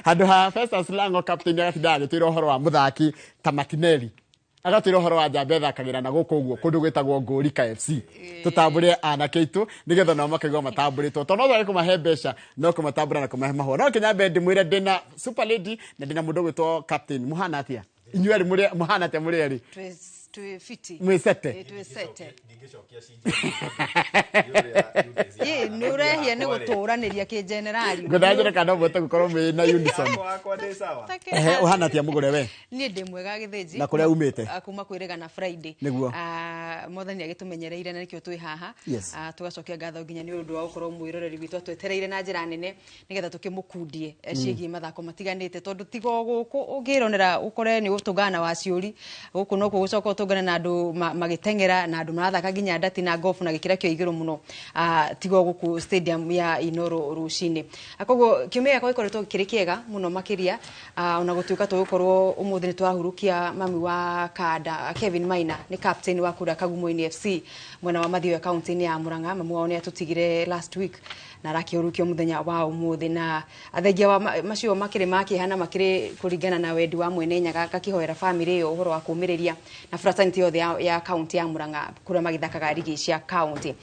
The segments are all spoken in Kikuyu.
Handũ ha Festus Lango captain agatinda agĩtwĩra ũhoro wa mũthaki ta Martinelli, agatwĩra ũhoro wa njamba ĩthakagĩra na gũkũ ũguo kũndũ gwĩtagwo Ngũrika FC. Tũtambũre anake aitũ nĩgetha nao makaigua matambũrĩtwo, tondũ no twage kũmahe mbeca no kũmatambũra na kũmahe mahũa. No kĩnyambe ndĩmwĩre ndĩna super lady na ndĩna mũndũ ũgwĩtwo captain. Mũhana atĩa inyuĩ erĩ? Mũrĩ mũhana atĩa mũrĩ erĩ? Twĩ fiti. Mwĩcete? Ĩ, twĩcete. Ĩ, nĩ ũrehia nĩ gũtũranĩria kĩgenerali. Ngwendaga kana no mũhote gũkorwo mwĩ na unison. Wakwa ndĩ sawa. Ehe, ũhana atĩa mũgũre we? Niĩ ndĩ mwega, Gĩthĩnji. Na kũrĩa umĩte? Ah, kuma kwĩrĩgana Friday. Nĩguo. Ah, Mwathani agĩtũmenyereire na nĩkĩo twĩ haha. Yes. Ah, tũgacokia ngatho nginya nĩ ũndũ wa gũkorwo mwĩroreri witũ atwetereire na njĩra nene nĩgetha tũkĩmũkundie ciĩgiĩ mathako matiganĩte, tondũ tiga o gũkũ ũngĩronera ũkore nĩ ũtũngana na waciũri gũkũ, no gũcoka ũtũngane na andũ magĩteng'era na andũ marathaka nginya ndati na golf na gĩkĩro kĩa igũrũ mũno. Ah, tiga o gũkũ stadium ya Inoro rũcinĩ. Ah, koguo kiumia gĩakwa gĩkoretwo kĩrĩ kĩega mũno makĩria. Ah, ona gũtuĩka tũgũkorwo ũmũthĩ nĩ tũrahurukia mami wa kanda Kevin Maina, nĩ captain wa kũrĩa Kagumo-inĩ FC mwena wa Mathioya kaunti-inĩ ya Murang'a. Mami wao nĩ atũtigire last week na arakĩhurũkio mũthenya wa ũmũthĩ, na athengia wa macio makĩrĩ ma kĩeha na makĩrĩ kũringana na wendi wa mwene Nyaga. Ngakĩhoera family ĩyo ũhoro wa kũmĩrĩria na fraternity yothe ya kaunti ya Murang'a kũrĩa magĩthakaga rigi cia kaunti.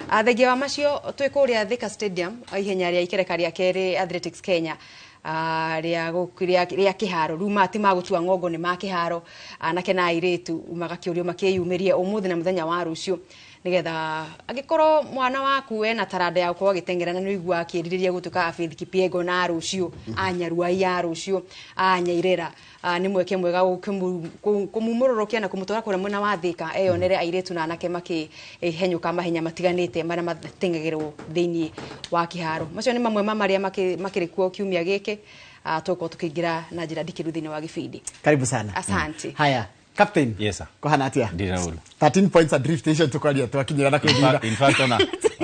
Athengia wa macio, twĩ kũrĩa Thika Stadium, ihenya rĩa ikereka rĩa kerĩ Athletics Kenya, rĩa kĩharo. Rĩu maya ti ma gũtua ng'ongo, nĩ ma kĩharo. Anake na airĩtu magakĩũrio makĩyumĩrie ũmũthĩ na mũthenya wa rũciũ, nĩgetha angĩkorwo mwana waku ena taranda ya gũkorwo agĩteng'era na nĩ ũiguaga akĩrirĩria gũtuĩka a Faith Kipyegon a rũciũ, a Nyaruai a rũciũ, a Nyairera, nĩ mweke mwega kũmumũrũrũkia na kũmũtwara kũrĩa mwena wa Thika eyonere airĩtu na anake makĩhenyũka mahenya matiganĩte marĩa mateng'agĩrwo thĩinĩ wa kĩharo. Macio nĩ mamwe ma marĩa makĩrĩ kuo kiumia gĩkĩ. Tũgũkorwo tũkĩingĩra na njĩra ndikĩru thĩinĩ wa gĩbindi. Karibu sana. Asante. Haya, captain. Yes, sir. Kuhana atia? Ndirĩ na ũru. 13 points adrift icio tukwaria twakinyĩra na kwĩthura. In fact, ona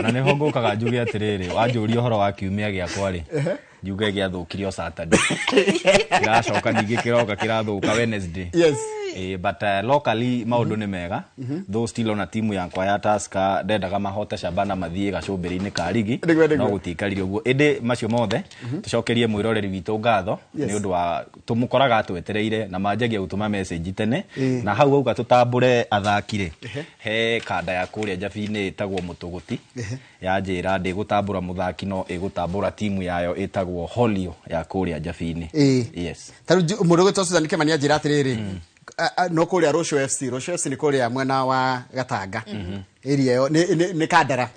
nĩho ngũkaga njuge atĩrĩrĩ, wanjũria ũhoro wa kiumia gĩakwa rĩ, njuge gĩathũkirio Saturday, kĩracoka ningĩ kĩroka kĩrathũka Wednesday. But locally maũndũ nĩ mega, though still ona timu yakwa ya Tusker ndendaga mahote Shabana mathiĩ gacũmbĩrĩ-inĩ ka rigi. Nĩguo. No gũtiikarire ũguo. Ĩndĩ macio mothe, tũcokerie mwĩroreri witũ ngatho nĩ ũndũ wa tũmũkoraga atwetereire na manjagia gũtũma message tene. Na hau auga tũtambũre athaki rĩ, he kanda ya kũrĩa Njabi-inĩ ĩtagwo Mũtũgũti, yanjĩra ndĩgũtambũra mũthaki no ĩgũtambũra timu yayo ĩtagwo Holio ya kũrĩa Njabi-inĩ. Yes. Ta rĩu mũndũ ũgwĩtwo Susan Kĩmani anjĩra atĩrĩrĩ, no kũrĩa Rũciũ FC, Rũciũ FC nĩ kũrĩa mwena wa Gatanga area ĩyo, nĩ Kandara.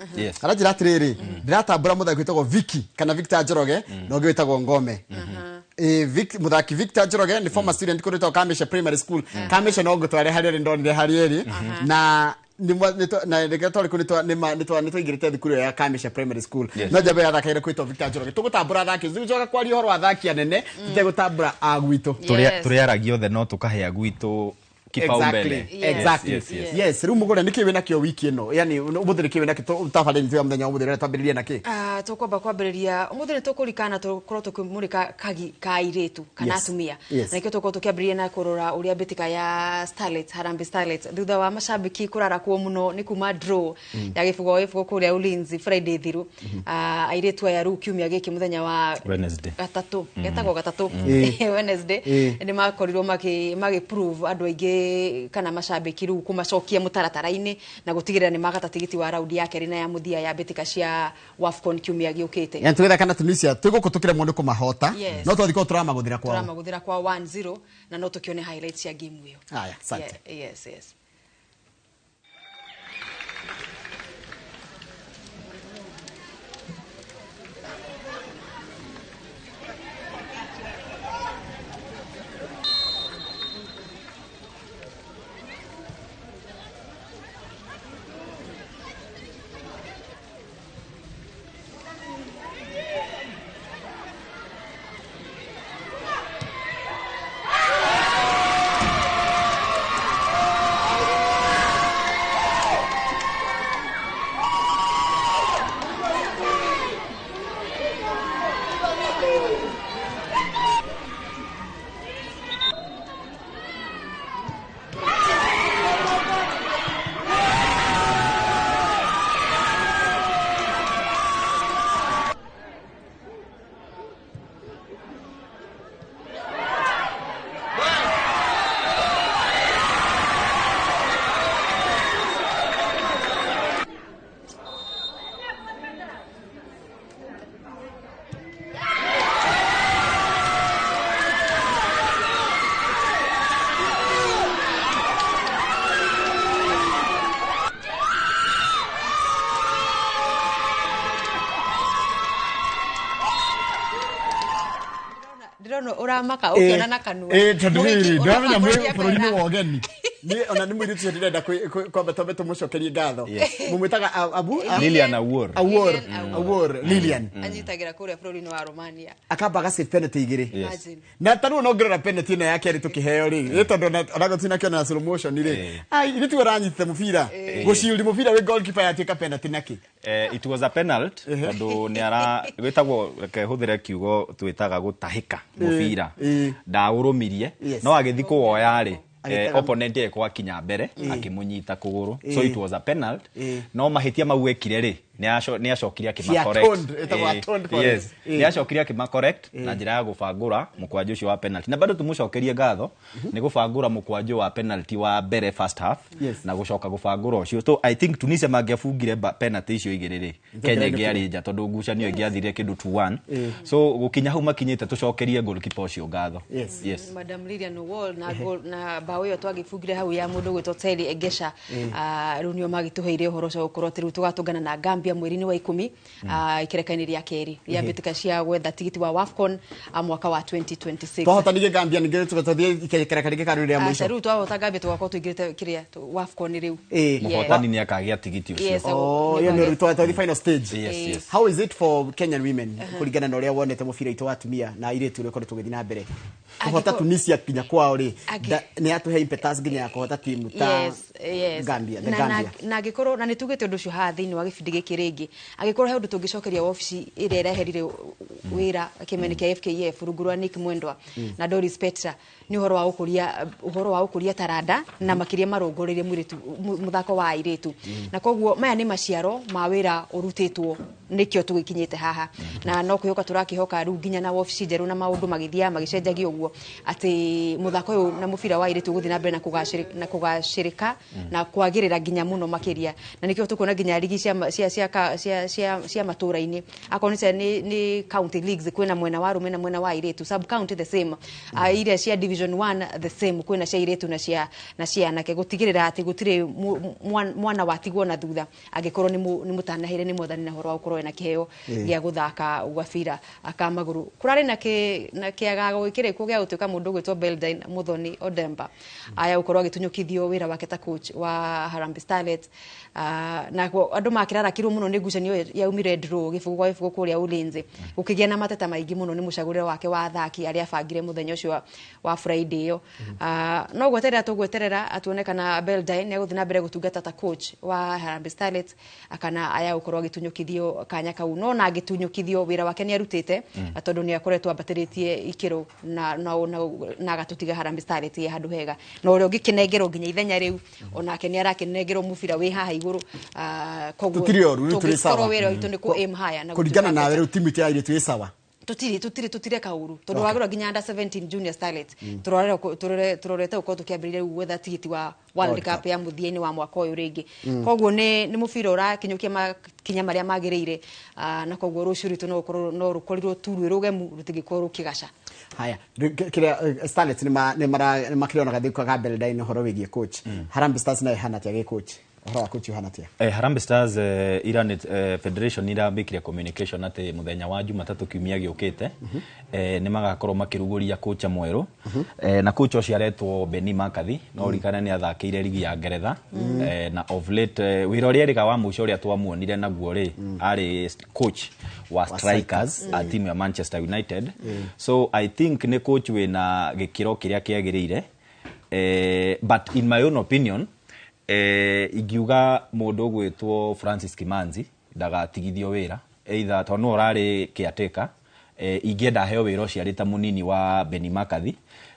Aranjĩra atĩrĩrĩ, ndĩratambũra mũthaki wĩtagwo Vicky kana Victor Njoroge na ũngĩ wĩtagwo Ngome. Mũthaki Victor Njoroge nĩ former student kũrĩa wĩtagwo Kamisha Primary School. Kamisha no ngũtware harĩa ĩrĩ, ndonire harĩa ĩrĩ na na rĩrĩa twarĩ kũu nĩ twaingĩrĩte thukuru ĩyo ya Kamisha Primary School. No njamba ĩyo yathakagĩra kwĩtwo Victor Njoroge. Tũgũtambũra athaki ũcio, tũgĩcoka kwaria ũhoro wa athaki anene tũtegũtambũra a gwitũ. Tũrĩaragia othe no tũkahea gwitũ kipaumbele. Exactly. Yes, rĩu mũgũre nĩkĩ wĩna kĩo wiki ĩno, yani ũmũthĩ nĩkĩ wĩna kĩo tabarĩra itũ ya mũthenya wa ũmũthĩ ũrĩa twambĩrĩria na kĩ? Ah, tũkwamba kwambĩrĩria ũmũthĩ nĩ tũkũrikana tũkorwo tũkĩmũrĩka kagi ka airĩtu kana atumia. Na nĩkĩo tũkorwo tũkĩambĩrĩria na kũrora ũrĩa mbĩtĩka ya Starlets, Harambee Starlets, thutha wa macambĩki kũrarakwo mũno nĩ kuma draw ya gĩbũgo gĩbũgo kũrĩa Ulinzi Friday thiru. Ah, airĩtu aya rĩu kiumia gĩkĩ mũthenya wa Wednesday. Gatatũ, getagwo gatatũ, Wednesday, nĩ makorirwo magĩ prove andũ aingĩ kana macambĩki rĩu kũmacokia mũtaratara-inĩ na gũtigĩrĩra nĩ magata tigiti wa raundi ya kerĩ na ya mũthia ya mbĩtĩka cia WAFCON kiumia gĩũkĩte. Yani tũgĩthaka na Tunisia twĩ gũkũ tũkĩremwo nĩ kũmahota, no twathiĩ kũu tũramagũthĩra kwao. Tũramagũthĩra kwa 1-0 na no tũkĩone highlights cia game ĩyo. Haya, asante. Yeah, yes. Ndĩrona ũramaka ũkĩona na kanua. Tondũ rĩrĩ, ndĩramenya Ũrabangũrĩria bũrũri-inĩ kwenda. wa ũgeni. Niĩ ona nĩ mũirĩtu ũcio ndĩrenda kwamba twambe tũmũcokerie ngatho. Mũmwĩtaga Abu? Lilian Awuor. Awuor. Lilian Awuor, Lilian. Anyitagĩra kũrĩa bũrũri-inĩ wa Romania. Akamba aga save penalty igĩrĩ. Imagine. Na tarĩu no ngĩrora penalty ĩno ya kerĩ tũkĩheo rĩ, ĩ tondũ ona gũtinakĩona na slow motion rĩ. Ai, ithuĩ tiwe ũranyitĩte mũbira. Gũciũri mũbira wĩ goalkeeper yatuĩka penalty nakĩ? It was a penalty tondũ nĩ ara gwĩtagwo, reke hũthĩre kiugo twĩtaga gũtahĩka mũbira. Ndaũrũmirie. No agĩthiĩ kũwoya rĩ, opponent eko akinya mbere akĩmũnyita kũgũrũ, so it was a penalty. No mahĩtia mau ekire rĩ, nĩ acokire akĩma She correct. atoned, ĩtagwo atoned for Yes. it. Nĩ acokire akĩma correct na njĩra ya gũbangũra mũkwanjũ ũcio wa penalty, na bado tũmũcokerie ngatho nĩ gũbangũra mũkwanjũ wa penalty wa mbere first half na gũcoka gũbangũra ũcio. So I think Tunisia mangĩabungire penalty icio igĩrĩ rĩ, Kenya ĩngĩarĩ nja tondũ ngucanio ĩngĩathirire kĩndũ 2-1. So gũkinya hau makinyĩte, tũcokerie goalkeeper ũcio ngatho. Yes. Madam Lilian Owol na goal na bao ĩyo twagĩbungire hau ya mũndũ gwĩtwo Terry Egesha. Rĩu nĩo magĩtũheire ũhoro ũcio gũkorwo atĩ rĩu tũgatũngana na Gambia mweri-inĩ wa 10, ikereka-inĩ rĩa kerĩ rĩa mbĩtĩka cia gwetha tigiti wa WAFCON, mwaka wa 2026. Twahotanirie Gambia, ningĩ tũgathiĩ ikereka rĩngĩ karĩ rĩa mũico. Rĩu twahota Gambia tũgakorwo tũingĩrĩte kĩrĩa WAFCON rĩu. Mũhotani nĩ akagĩa tigiti ũcio. Yes. Oh, ĩyo nĩ twathiĩ final stage. Yes. How is it for Kenyan women kũringana na ũrĩa wonete mũbira witũ wa atumia na airĩtu ũrĩa ũkoretwo ũgĩthiĩ na mbere? Kũhota Tunisia nginya kwao rĩ, nĩ yatũhe impetus nginya ya kũhota timu ta Yes. Gambia, the Na, Gambia. Na angĩkorwo na nĩ tugĩte ũndũ ũcio haha thĩinĩ wa gĩbindi gĩkĩ rĩngĩ, angĩkorwo he ũndũ tũngĩcokeria wabici ĩrĩa ĩreherire wĩra kĩmeni kĩa FKF rungu rwa Nick Mwendwa na Doris Petra, nĩ ũhoro wa gũkũria taranda na makĩria marongoreirie mũirĩtu, mũthako wa airĩtu, na koguo maya nĩ maciaro ma wĩra ũrutĩtwo, nĩkĩo tũgĩkinyĩte haha, na no kwĩhoka tũrakĩhoka rĩu nginya na wabici njerũ na maũndũ magĩthiaga magĩcenjagia ũguo atĩ mũthako ũyũ na mũbira wa airĩtu ũgũthiĩ na mbere na kũgacĩrĩka na kwagĩrĩra nginya mũno makĩria, na nĩkĩo tũkuona nginya rigi cia matũra-inĩ, akorwo nĩ county leagues, kwĩna mwena wa arũme na mwena wa airĩtu, sub county the same, iria cia division 1 the same, kwĩna cia airĩtu na cia anake, gũtigĩrĩra atĩ gũtirĩ mwana watigwo na thutha angĩkorwo nĩ mũtanahĩre nĩ mwathani na ũhoro wa gũkorwo ena kĩheo gĩa gũthaka gabira ka magũrũ. Kũrarĩ na kĩagago gĩkĩrĩkwo gĩa gũtuĩka mũndũ ũgwĩtwo Beldine Muthoni Odemba aya gũkorwo agĩtunyũkithio wĩra wake ta coach wa Harambee Starlets, na andũ makĩrarakirwo mũno nĩ ngucanio ĩyo yaumire draw gĩbũgũ kwa gĩbũgũ kũrĩa Ulinzi, gũkĩgĩa na mateta maingĩ mũno nĩ mũcagũrĩre wake wa athaki arĩa abangire mũthenya ũcio wa Friday ĩyo. No gweterera tũgweterera atuone kana Beldine nĩ egũthiĩ na mbere gũtungata ta coach wa Harambee Starlets kana aya gũkorwo agĩtunyũkithio kanya kau, no na angĩtunyũkithio wĩra wake nĩ arutĩte, tondũ nĩ akoretwo ambatĩrĩtie ikĩro na agatũtiga Harambee Starlets ĩ handũ hega, na ũrĩa ũngĩkĩnengerwo nginya ithenya rĩu onake nĩ arakĩnengerwo mũbira wĩ haha igũrũ. Koguo Tũtirĩ oru, rĩu tũrĩ sawa. Tũngĩkorwo wĩra witũ nĩ kũ aim higher na Kũringana gũtuĩka nawe better. rĩu timu itũ ya airĩtu ĩ sawa? Tũtirĩ kaũru tondũ wagĩrwo nginya under 17 junior starlets turorete gũkorwo tũkĩambĩrĩria rĩu gwetha tigiti wa World World Cup Cup. ya mũthia-inĩ wa mwaka ũyũ rĩngĩ, koguo nĩ mũbira ũrakinyũkia makinya marĩa magĩrĩire, na koguo rũciũ rwitũ no rũkorirwo tu rwĩ rũgemu, rũtingĩkorwo rũkĩgaca. Haya, rĩu kĩrĩa Starlets nĩ makĩrona gathĩko ga Beldine ũhoro wĩgiĩ coach. Harambee Stars nayo ĩhana atĩa gĩ coach? Ũhoro wa coach ũhana atĩa? Harambee Stars, ira nĩ federation irambĩkire communication atĩ mũthenya wa Jumatatũ kiumia gĩũkĩte nĩ magakorwo makĩrugũria kocha mwerũ, na kocha ũcio aretwo Benni McCarthy. No ũririkane nĩ athakĩire ligi ya Ngeretha, na of late wĩra ũrĩa erĩga wa mũico ũrĩa twamuonire naguo rĩ, arĩ coach wa Strikers a timu ya Manchester United. So I think nĩ coach wĩna gĩkĩro kĩrĩa kĩagĩrĩire, but in my own opinion, ingiuga mũndũ ũgwĩtwo Francis Kimanzi ndagatigithio wĩra either, tondũ nĩwe ũrarĩ caretaker. Ingĩenda aheo wĩra ũcio arĩ ta mũnini wa Benni McCarthy,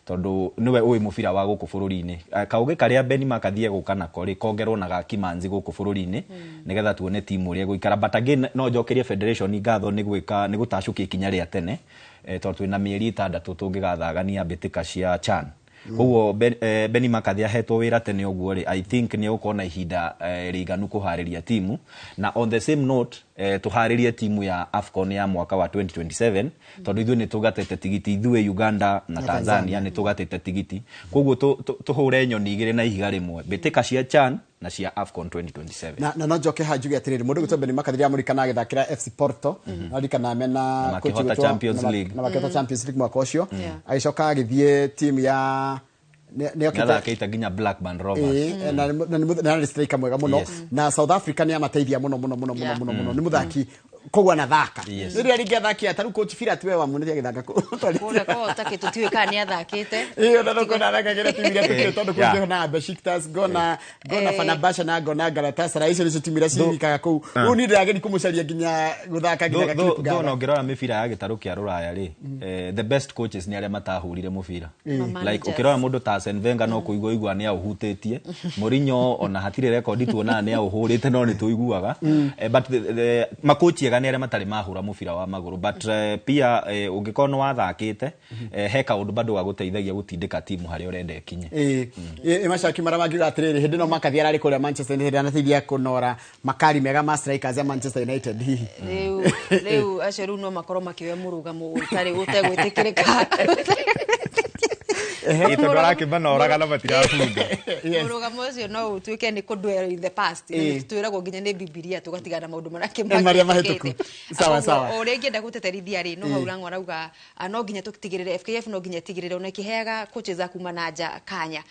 tondũ nĩwe ũĩ mũbira wa gũkũ bũrũri-inĩ. Kaũgĩ karĩa Benni McCarthy egũka nako rĩ, kongerwo na ga Kimanzi gũkũ bũrũri-inĩ, nĩgetha tuone timu ũrĩa ĩgũikara. But again, no njokerie federation ngatho nĩ gwĩka nĩ gũtacũkia ikinya rĩa tene, tondũ twĩna mĩeri 6 tũngĩgathagania mbĩtĩka cia CHAN. Koguo Benni McCarthy ahetwo wĩra tene ũguo rĩ, I think nĩ egũkorwo na ihinda rĩiganu kũharĩria timu, na on the same note, tũharĩrie timu ya AFCON ya mwaka wa 2027, tondũ ithuĩ nĩ tũgatĩte tigiti, ithuĩ Uganda na Tanzania nĩ tũgatĩte tigiti. Koguo tũhũre nyoni igĩrĩ na ihiga rĩmwe, mbĩtĩka cia CHAN. na cia AFCON 2027. Na no njoke ha njuge atiriri, mundu gwitwo Benny McCarthy amurikana agithakira FC Porto, arikana mena coach gwitwo Champions League, na makĩhota Champions League mwaka ũcio, agĩcoka agĩthiĩ team ya nĩathakĩte nginya Blackburn Rovers, na nĩ striker mwega mũno, na South Africa nĩ amateithia mũno mũno mũno mũno mũno mũno, nĩ mũthaki koguo anathaka rĩrĩa rĩngĩ athaki ta rĩu coach Firat we wamuonete agĩthaka kũrĩa kwa take tũtiũĩ kana nĩ athakĩte ĩyo na noko athakagĩra timu iria tũkĩũĩ tondũ kũngĩ na Besiktas ngona Fenerbahce na ngona Galatasaray, icio nĩcio timu iria cirikaga kũu. Rĩu niĩ ndĩrageria kũmũcaria nginya gũthaka nginya gakiripu gaka. Ona ũngĩrora mĩbira ya gĩtarũ kĩa Rũraya rĩ, the best coaches nĩ arĩa matahũrire mũbira. Like ũkĩrora mũndũ ta Arsene Wenger no kũigua igua nĩ aũhutĩtie, Mourinho ona hatirĩ rekondi tuonaga nĩ aũhũrĩte no nĩ tũiguaga, but makochi ega nĩ arĩa matarĩ mahũra mũbira wa magũrũ, but pia ũngĩkorwo nĩ wathakĩte, he kaũndũ bado gagũteithagia gũtindĩka timu harĩa ũrenda ĩkinye. Macaki marĩa mangiuga atĩrĩrĩ, hĩndĩ ĩno McCarthy ararĩ kũrĩa Manchester United anateithia kũnora makari mega ma strikers ya Manchester United hihi. Rĩu acio rĩu no makorwo makĩoya mũrũgamo ũtarĩ ũtegwĩtĩkĩrĩka. Tondũ arakĩmanoraga na matirabunga. Mũrũgamo ũcio no ũtuĩke nĩ kũdwell in the past, twĩragwo nginya nĩ Bibilia tũgatigana maũndũ marĩa mahĩtũku. Sawa sawa. O ũrĩa ingĩenda gũteterithia rĩ, no hau Lang'o arauga no nginya tũtigĩrĩre FKF, no nginya ĩtigĩrĩre ona ĩkĩheaga coaches a kuma na nja kanya,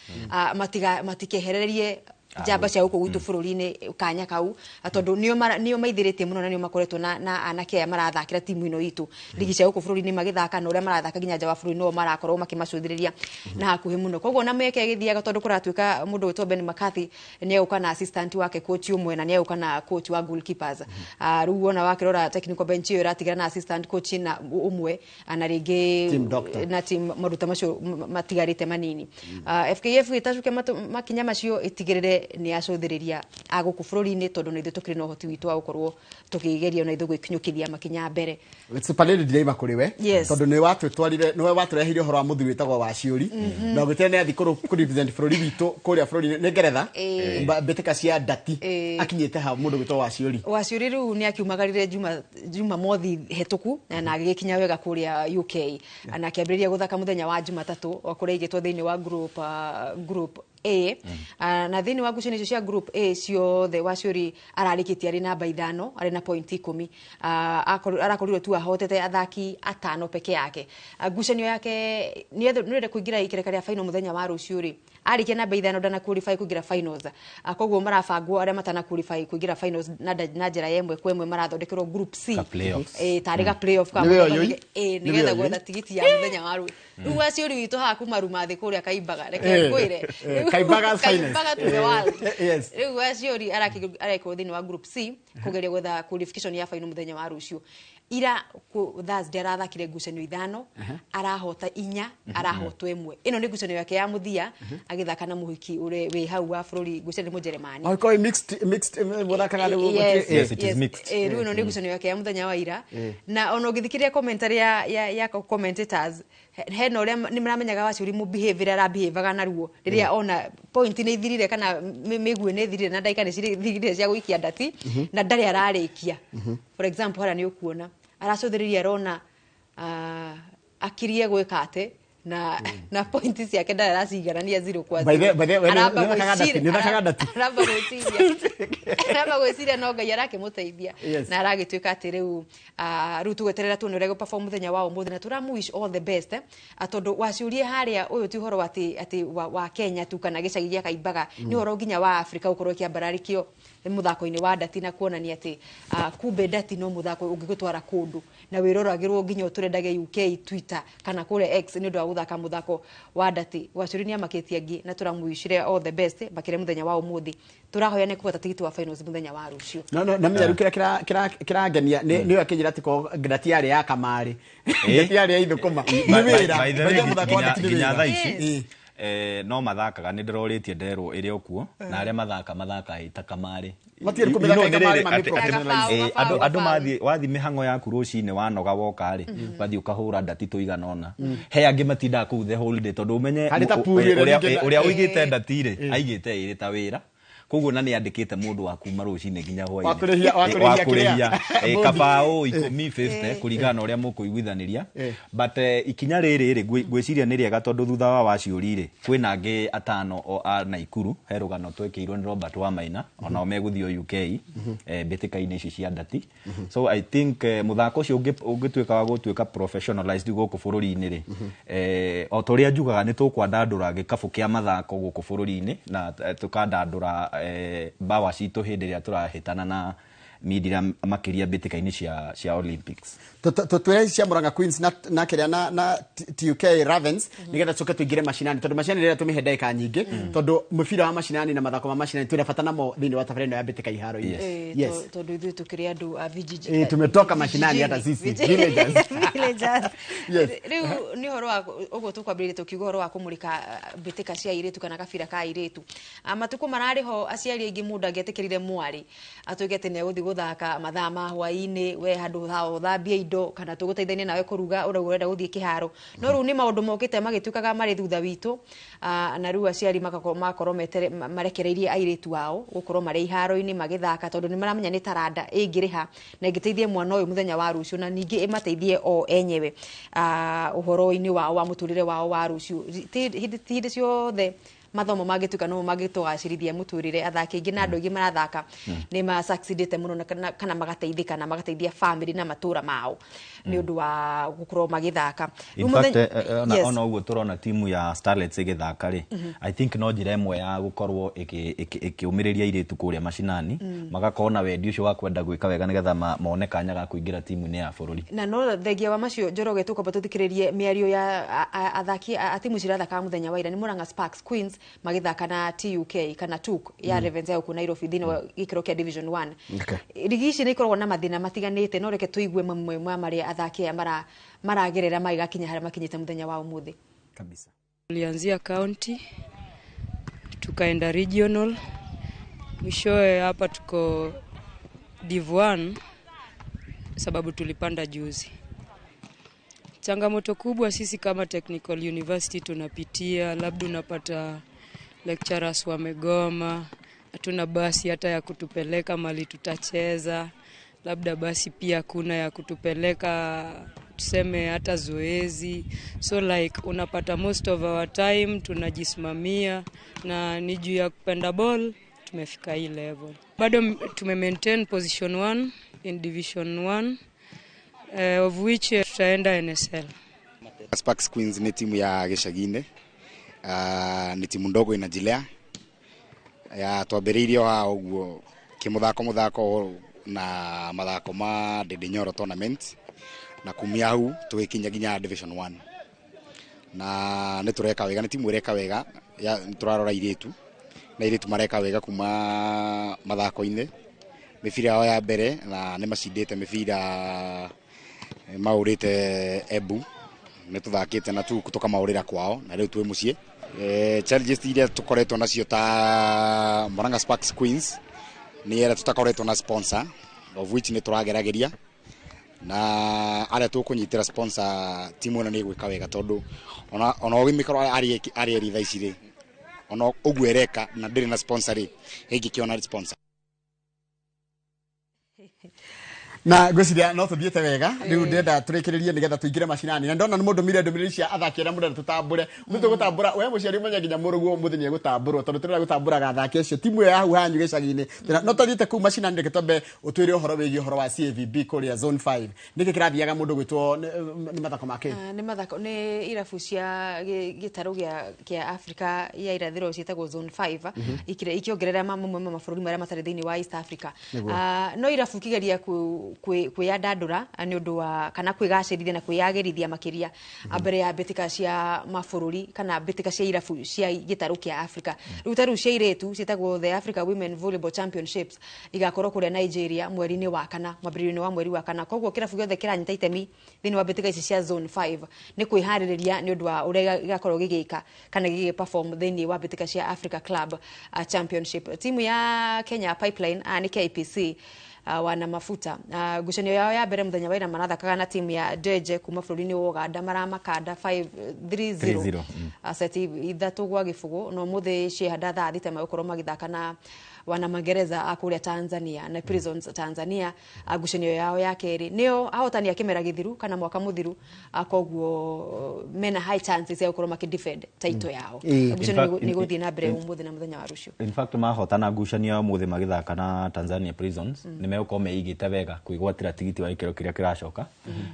matikehererie njamba cia gũkũ gwitũ bũrũri-inĩ kanya kau, tondũ nĩo maithĩrĩtie mũno na nĩo makoretwo na anake aya marathakĩra timu ĩno itũ ligi cia gũkũ bũrũri-inĩ magĩthaka, na ũrĩa marathaka nginya nja wa bũrũri no marakorwo makĩmacũthĩrĩria na hakuhĩ mũno. Koguo na mĩeke ĩgĩthiaga, tondũ kũratuĩka mũndũ wĩtwo Ben McCarthy nĩ egũka na assistant wake coach ũmwe, na nĩ egũka na coach wa goalkeepers. Rĩu wona wakĩrora technical bench ĩyo ĩratigara na assistant coach na ũmwe, na rĩngĩ na team maruta macio matigarĩte manini. FKF ĩtacuke makinya macio ĩtigĩrĩre nĩ acũthĩrĩria a gũkũ bũrũri-inĩ, tondũ na ithuĩ tũkĩrĩ na ũhoti witũ wa gũkorwo tũkĩgeria na ithuĩ gwĩkinyũkithia makinya mbere. Super Lady ndiraima kũrĩ we, tondũ nĩwe watwĩtwarire, nĩwe watũreheire ũhoro wa mũthuri wĩtagwo Waciũri, na ũgĩtĩra nĩ athiĩ kũ represent bũrũri witũ kũrĩa bũrũri-inĩ nĩ Ngeretha, mbĩtĩka cia ndati akinyĩte ha mũndũ wĩtagwo Waciũri. Waciũri rĩu nĩ akiumagarire Jumamothi hetũku na agĩgĩkinya wega kũrĩa UK, na akĩambĩrĩria gũthaka mũthenya wa Jumatatũ kũrĩa aigĩtwo thĩinĩ wa group A, na thĩinĩ wa ngucanio icio cia group A ciothe Waciũri ararĩkĩtie arĩ namba 5, arĩ na point 10. Arakorirwo tu ahotete athaki 5 peke yake. Ngucanio yake nĩ kũingĩra ikereka rĩa final mũthenya wa rũciũ rĩ, arĩkia namba 5 ndana qualify kũingĩra finals. Koguo marabangwo arĩa matana qualify kũingĩra finals na njĩra ya ĩmwe kwa ĩmwe marathondekerwo group C, tarĩ ga playoff ka nĩgetha gwetha tigiti ya mũthenya wa rũciũ. Rĩu Waciũri witũ haha kuma Rumathĩ kũrĩa Kaimbaga, reke ngwĩre Kaimbaga finest. To the world. Yes. Rĩu Waciũri arekwo thĩinĩ wa group C kũgeria gwetha qualification ya final mũthenya wa rũciũ. Ira Thursday arathakire ngucanio 5, arahota 4, arahotwo 1. Ĩno nĩ ngucanio yake ya mũthia agĩthaka na mũhiki ũrĩa wĩ hau wa bũrũri, ngucanio Mũjeremani. Angĩkorwo mixed mũthakaga rĩu. Yes, it is mixed. Rĩu ĩno nĩ ngucanio yake ya mũthenya wa ira, na ona ũngĩthikĩrĩria commentary ya commentators, hena ũrĩa nĩ maramenyaga Waciũri mũ behavior arabehaviaga naruo rĩrĩa ona point nĩ ithirire kana mĩguĩ nĩ ithirire na ndagĩka nĩ cithirire cia gũikia ndati na ndarĩ ararĩkia. For example harĩa nĩ ũkuona aracũthĩrĩria arona akirie gwĩka atĩ na point ciake ndarĩ araciiganania 0 kwa 0. Aramba gwĩciria no Ngai arakĩmũteithia na aragĩtuĩka atĩ rĩu rĩu tũgweterera tuone ũrĩa egũ-perform mũthenya wa ũmũthĩ, na tũramũ wish all the best, tondũ Waciũrie harĩa ũyũ ti ũhoro atĩ wa Kenya tu kana gĩcagi gĩa Kaimbaga, nĩ ũhoro nginya wa Afrika gũkorwo ĩkĩambararĩkio mũthako-inĩ wa ndati, na kuonania atĩ kumbe ndati no mũthako ũngĩgũtwara kũndũ na wĩroragĩrwo nginya ũtũrendage UK Twitter kana kũrĩa X nĩ ũndũ wa gũthaka mũthako wa ndati. Waciũri nĩ amakĩtie angĩ na tũramwishire all the best makĩria mũthenya wa ũmũthĩ. Tũrahoya nĩ kũhota tigiti wa finals mũthenya wa rũciũ. No na menya rĩu kĩrĩa kĩrangenia nĩ akĩnjĩra atĩ ko ndati yarĩ ya kamarĩ, ndati yarĩ ya ithũkũma nĩ wĩra mũthako wa ndati nginya thaa ici no mathakaga nĩ ndĩrorĩtie nderwo ĩrĩ okuo, na arĩa mathaka ĩta kamarĩ andũ mathiĩ wathiĩ mĩhang'o yaku rũcinĩ wanoga woka rĩ, wathiĩ ũkahũra ndati tũigana ũna, he angĩ matindaga kũu the whole day, tondũ ũmenye ũrĩa ũigĩte ndati rĩ aigĩte ĩrĩ ta wĩra, Koguo na nĩ andĩkĩte mũndũ wa kuma rũcinĩ nginya hwainĩ. Wa kũrĩhia kabaũ 10 50 kũringana na ũrĩa mũkũiguithanĩria. But ikinya rĩrĩ rĩ ngwĩciria nĩ rĩega tondũ thutha wa Waciũri rĩ kwĩna angĩ atano o a Naikuru, he rũgano twekĩirwo nĩ Robert Wamaina, onao megũthiĩ UK mbĩtĩka-inĩ ici cia ndati. So I think mũthako ũcio ũngĩtuĩka wa gũtuĩka professionalized gũkũ bũrũri-inĩ rĩ, o ta ũrĩa njugaga nĩ tũkwandandũra gĩkabũ kĩa mathako gũkũ bũrũri-inĩ na tũkandandũra mbawa citũ hĩndĩ ĩrĩa tũrahĩtana na mindira makĩria mbĩtĩka-inĩ cia Olympics. Tutwĩre cia Murang'a Queens na kĩrĩa na TUK Ravens nĩgetha tũke tũingĩre macinani, tondũ macinani rĩrĩa tũmĩhe ndagĩka nyingĩ, tondũ mũbira wa macinani na mathako ma macinani twĩna bata namo thĩinĩ wa tabarĩra ĩno ya mbĩtĩka iharo-inĩ. Yes. Tondũ ithuĩ tũkĩrĩ andũ a vijiji. Tumetoka mashinani hata sisi villagers. Villagers. Rĩu nĩ ũhoro wa ũguo tũkwambĩrĩria tũkiuga ũhoro wa kũmũrĩka mbĩtĩka cia airĩtu kana kabira ka airĩtu. Matukũ mararĩ ho aciari aingĩ mũndũ angĩetĩkĩrire mwarĩ atuĩke atĩ nĩ egũthiĩ gũthaka mathaa ma hwaĩ-inĩ, we handũ ha ũthambie indo kana tũgũteithania nawe kũruga ũrĩa ũrenda gũthiĩ kĩharo. No rĩu nĩ maũndũ mokĩte magĩtuĩkaga marĩ thutha witũ, na rĩu aciari makorwo marekereirie airĩtu ao gũkorwo marĩ iharo-inĩ magĩthaka, tondũ nĩ maramenya nĩ taranda ĩngĩrĩha na ĩngĩteithie mwana ũyũ mũthenya wa rũciũ, na ningĩ ĩmateithie o enyewe ũhoro-inĩ wao wa mũtũrĩre wao wa rũciũ. Ti hĩndĩ ciothe mathomo mangĩtuĩka no mangĩtũgacĩrithia mũtũrĩre. Athaki aingĩ na andũ aingĩ marathaka nĩ ma succeedĩte mũno kana magateithĩka na magateithia family na matũra mao nĩ ũndũ wa gũkorwo magĩthaka. In fact, ona ũguo tũrona timu ya Starlets ĩgĩthaka rĩ, I think no njĩra ĩmwe ya gũkorwo ĩkĩũmĩrĩria airĩtu kũrĩa macinani, magakorwo na wendi ũcio wa kwenda gwĩka wega nĩgetha mone kanya ga kũingĩra timu-inĩ ya bũrũri. Na no thengia wa macio Njoroge, tũkwamba tũthikĩrĩrie mĩario ya athaki a timu cirathaka mũthenya wa ira. Nĩ Murang'a Sparks Queens magĩthaka na TUK kana TUK ya Ravens ya gũkũ Nairobi thĩinĩ wa gĩkĩro kĩa Division 1. Rigi ici nĩ ikoragwo na mathĩna matiganĩte, no reke tũigue mamwe ma marĩa athaki aya maragerera magĩgakinya harĩa makinyĩte mũthenya wa ũmũthĩ. Kabisa. Tulianzia county tukaenda regional, mwishowe hapa tuko Div 1 sababu tulipanda juzi. Changamoto kubwa sisi kama Technical University tunapitia, labda unapata lecturers wamegoma, hatuna basi hata ya kutupeleka mali tutacheza, labda basi pia kuna ya kutupeleka tuseme hata zoezi. So like unapata most of our time tunajisimamia, na ni juu ya kupenda ball tumefika hii level. Bado tume maintain position 1 in Division 1. Of which tutaenda NSL. Sparks Queens ni timu ya gĩcagi-inĩ, ni timu ndogo inajilea. Ya twambĩrĩirie haha ũguo kĩmũthako mũthako na mathako ma Ndĩndĩ Nyoro tournament, na kumia hau tũgĩkinya nginya Division 1. Na nĩ tũreka wega, nĩ timu ĩreka wega, nĩ tũrarora airĩtu na airĩtu mareka wega kuma mathako-inĩ mĩbira yao ya mbere, na nĩ macindĩte mĩbira maũrĩte Embu, nĩ tũthakĩte na tũkamaũrĩra kwao, na rĩu twĩ mũciĩ. Challenges iria tũkoretwo nacio ta Murang'a Sparks Queens nĩ ĩrĩa tũtakoretwo na sponsor, of which nĩ tũrageragĩria, na arĩa tũkũnyitĩra sponsor timu ĩno nĩ ĩgwĩka wega, tondũ ona ũgĩmĩkorwo arĩ eri thaa ici rĩ, ona ũguo ĩreka na ndĩrĩ na sponsor rĩ, ĩngĩkĩona sponsor. Na ngwĩciria no tũthiĩte wega rĩu ndĩrenda tũrĩkĩrĩrie nĩgetha tũingĩre macinani, na ndona nĩ mũndũ mire ndũmĩrĩri cia athaki arĩa mũrenda tũtambũre. Mũndũ tũgũtambũra we mũciari ũmenye nginya mũrũguo ũmũthĩ nĩ egũtambũrwo, tondũ tũrenda gũtambũraga athaki acio timu ĩyo ya hau hanyu gĩcagi-inĩ. No tũthiĩte kũu macinani, reke twambe ũtwĩre ũhoro wĩgiĩ ũhoro wa CAVB kũrĩa Zone 5. Nĩkĩ kĩrathiaga mũndũ gwĩtwo nĩ mathako ma kĩ? Nĩ mathako, nĩ irabu cia gĩtarũ kĩa Afrika ya irathĩro ciĩtagwo Zone 5, ikĩongerera mamwe ma mabũrũri marĩa matarĩ thĩinĩ wa East Africa. No irabu ikĩgeria kwĩyandandũra nĩ ũndũ wa kana kwĩgacĩrithia na kwĩyagĩrithia makĩria mbere ya mbĩtĩka cia mabũrũri kana mbĩtĩka cia irabu cia gĩtarũ kĩa Afrika. Rĩu ta rĩu cia airĩtu ciĩtagwo the Africa Women Volleyball Championships igakorwo kũrĩa Nigeria mweri-inĩ wa kana, mwambĩrĩrio-inĩ wa mweri wa kana. Koguo kĩrabu gĩothe kĩranyita itemi thĩinĩ wa mbĩtĩka ici cia Zone 5 nĩ kwĩharĩrĩria nĩ ũndũ wa ũrĩa gĩgakorwo gĩgĩka kana gĩgĩ perform thĩinĩ wa mbĩtĩka cia Africa Club Championship. Timu ya Kenya Pipeline nĩ KPC wana mafuta ngucanio yao ya mbere muthenya wa ira marathakaga na timu ya Deje kuma bũrũri-inĩ wa Uganda, maramakanda 5-3-0 seti 3-0 no mũthĩ ciehanda thaa thita magũkorwo magĩthaka na wana magereza a kũrĩa Tanzania na Prisons Tanzania. Ngucanio yao ya kerĩ nĩo ahotani a kĩmera gĩthiru kana mwaka mũthiru, koguo mena high chances ya gũkorwo makĩ defend title yao. Ngucanio nĩ gũthiĩ na mbere ũmũthĩ na mũthenya wa rũciũ. In fact, mahotana ngucanio ya ũmũthĩ magĩthaka na Tanzania Prisons, nĩ megũkorwo meigĩte wega kwĩgwatĩra tigiti wa gĩkĩro kĩrĩa kĩracoka.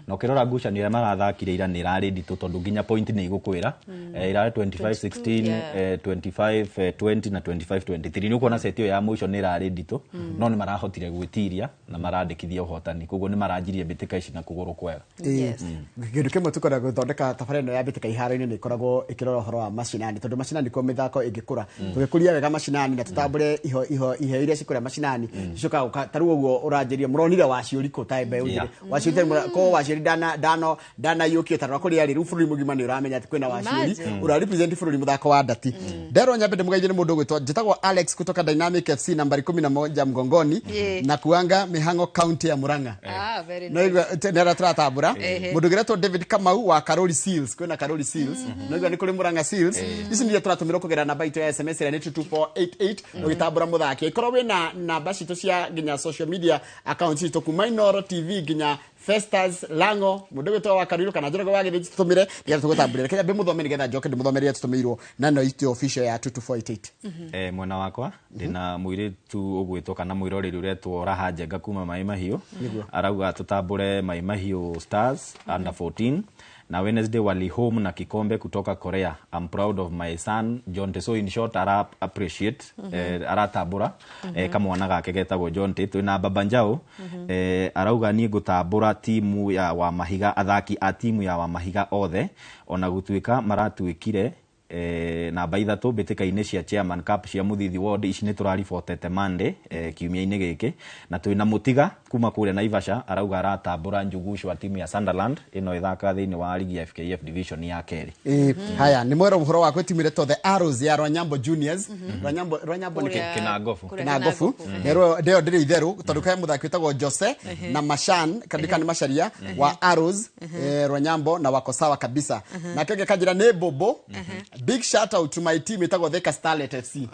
Na ũkĩrora ngucanio ĩrĩa marathakire ira nĩ ĩrarĩ nditũ, tondũ nginya point nĩ igũkwĩra ĩrarĩ 25-16, 25-20 na 25-23. Nĩ ũkuona set ĩyo ya mũico nĩ ĩrarĩ nditũ, no nĩ marahotire gwĩtiria na marandĩkithia ũhotani, koguo nĩ maranjirie mbĩtĩka ici na kũgũrũ kwega. Kĩndũ kĩmwe tũkoragwo gũthondeka tabarĩra ĩno ya mbĩtĩka iharo-inĩ nĩ ĩkoragwo ĩkĩrora ũhoro wa macinani, tondũ macinani kuo mĩthako ĩngĩkũra, tũgĩkũria wega macinani na tũtambũre iheo iria cikũrĩa macinani cicokaga ta rĩu ũguo ũranjĩria mũronire waciũri kũ ta mbeũ njĩthĩ waciũri ko waciũri ndanaiyũkio ta kũrĩa rĩ, rĩu bũrũri mũgima nĩ ũramenya atĩ kwĩna waciũri ũra represent bũrũri mũthako wa ndati. Nderwo nyambe ndĩmũgeithie nĩ mũndũ ũgwĩtwo njĩtagwo Alex kutoka Dynamic FC, nambari 11 mgongoni na kuanga Mihango county ya Murang'a. Nĩ tũratambũra mũndũ ũgĩretwo David Kamau wa Karori Seals, kwĩna Karori Seals, noigua nĩ kũrĩ Murang'a Seals. Ici nĩ iria tũratũmĩrwo kũgerera namba itũ ya SMS ĩrĩa nĩ 22488 ũgĩtambũra mũthaki. Ĩkorwo wĩna namba citũ cia nginya social media accounts citũ kuma Inooro TV nginya Festus Lango, mũndũ ũgwĩtwo wa Kariro kana Njoroge wa Gĩthĩnji, tũtũmĩre nĩgetha tũgũtambũrĩre. Kenya ndĩmũthome nĩgetha njoke ndĩmũthomere tũtũmĩirwo na no itũ official ya 22488. Mwena wakwa ndĩna mũirĩtu ũgwĩtwo kana mwĩroreri ũretwo Raha Njenga kuma Mai Mahiũ, arauga tũtambũre Mai Mahiũ Stars under 14 na Wednesday wali home na kikombe kutoka Korea. I'm proud of my son John. So in short, ara appreciate, aratambũra kamwana gake getagwo John. Twĩna Baba Njau, arauga niĩ ngũtambũra timu ya Wamahiga, athaki a timu ya Wamahiga othe ona gũtuĩka maratuĩkire namba 3 mbĩtĩka-inĩ cia Chairman Cup cia Mũthithi Ward. Ici nĩ tũraribotete Monday, kiumia-inĩ gĩkĩ. Na twĩna Mũtiga kuma kũrĩa Naivasha, arauga aratambũra Njũgũcũ wa timu ya Sunderland ĩno ĩthakaga thĩinĩ wa ligi ya FKF division ya kerĩ. Haya nĩ mwero ũhoro wa gwĩ timu ĩretwo The Arrows ya Rwanyambo Juniors. Rwanyambo nĩ Kĩnangobu. Kĩnangobu nĩyo ndĩrĩ itherũ, tondũ he mũthaki wĩtagwo Jose na Mashan kandika nĩ Macharia wa Arrows Rwanyambo na wako sawa kabisa. Na kĩngĩ kanjĩra nĩ Bobo. Big shout out to my team ĩtagwo Thika Starlet FC.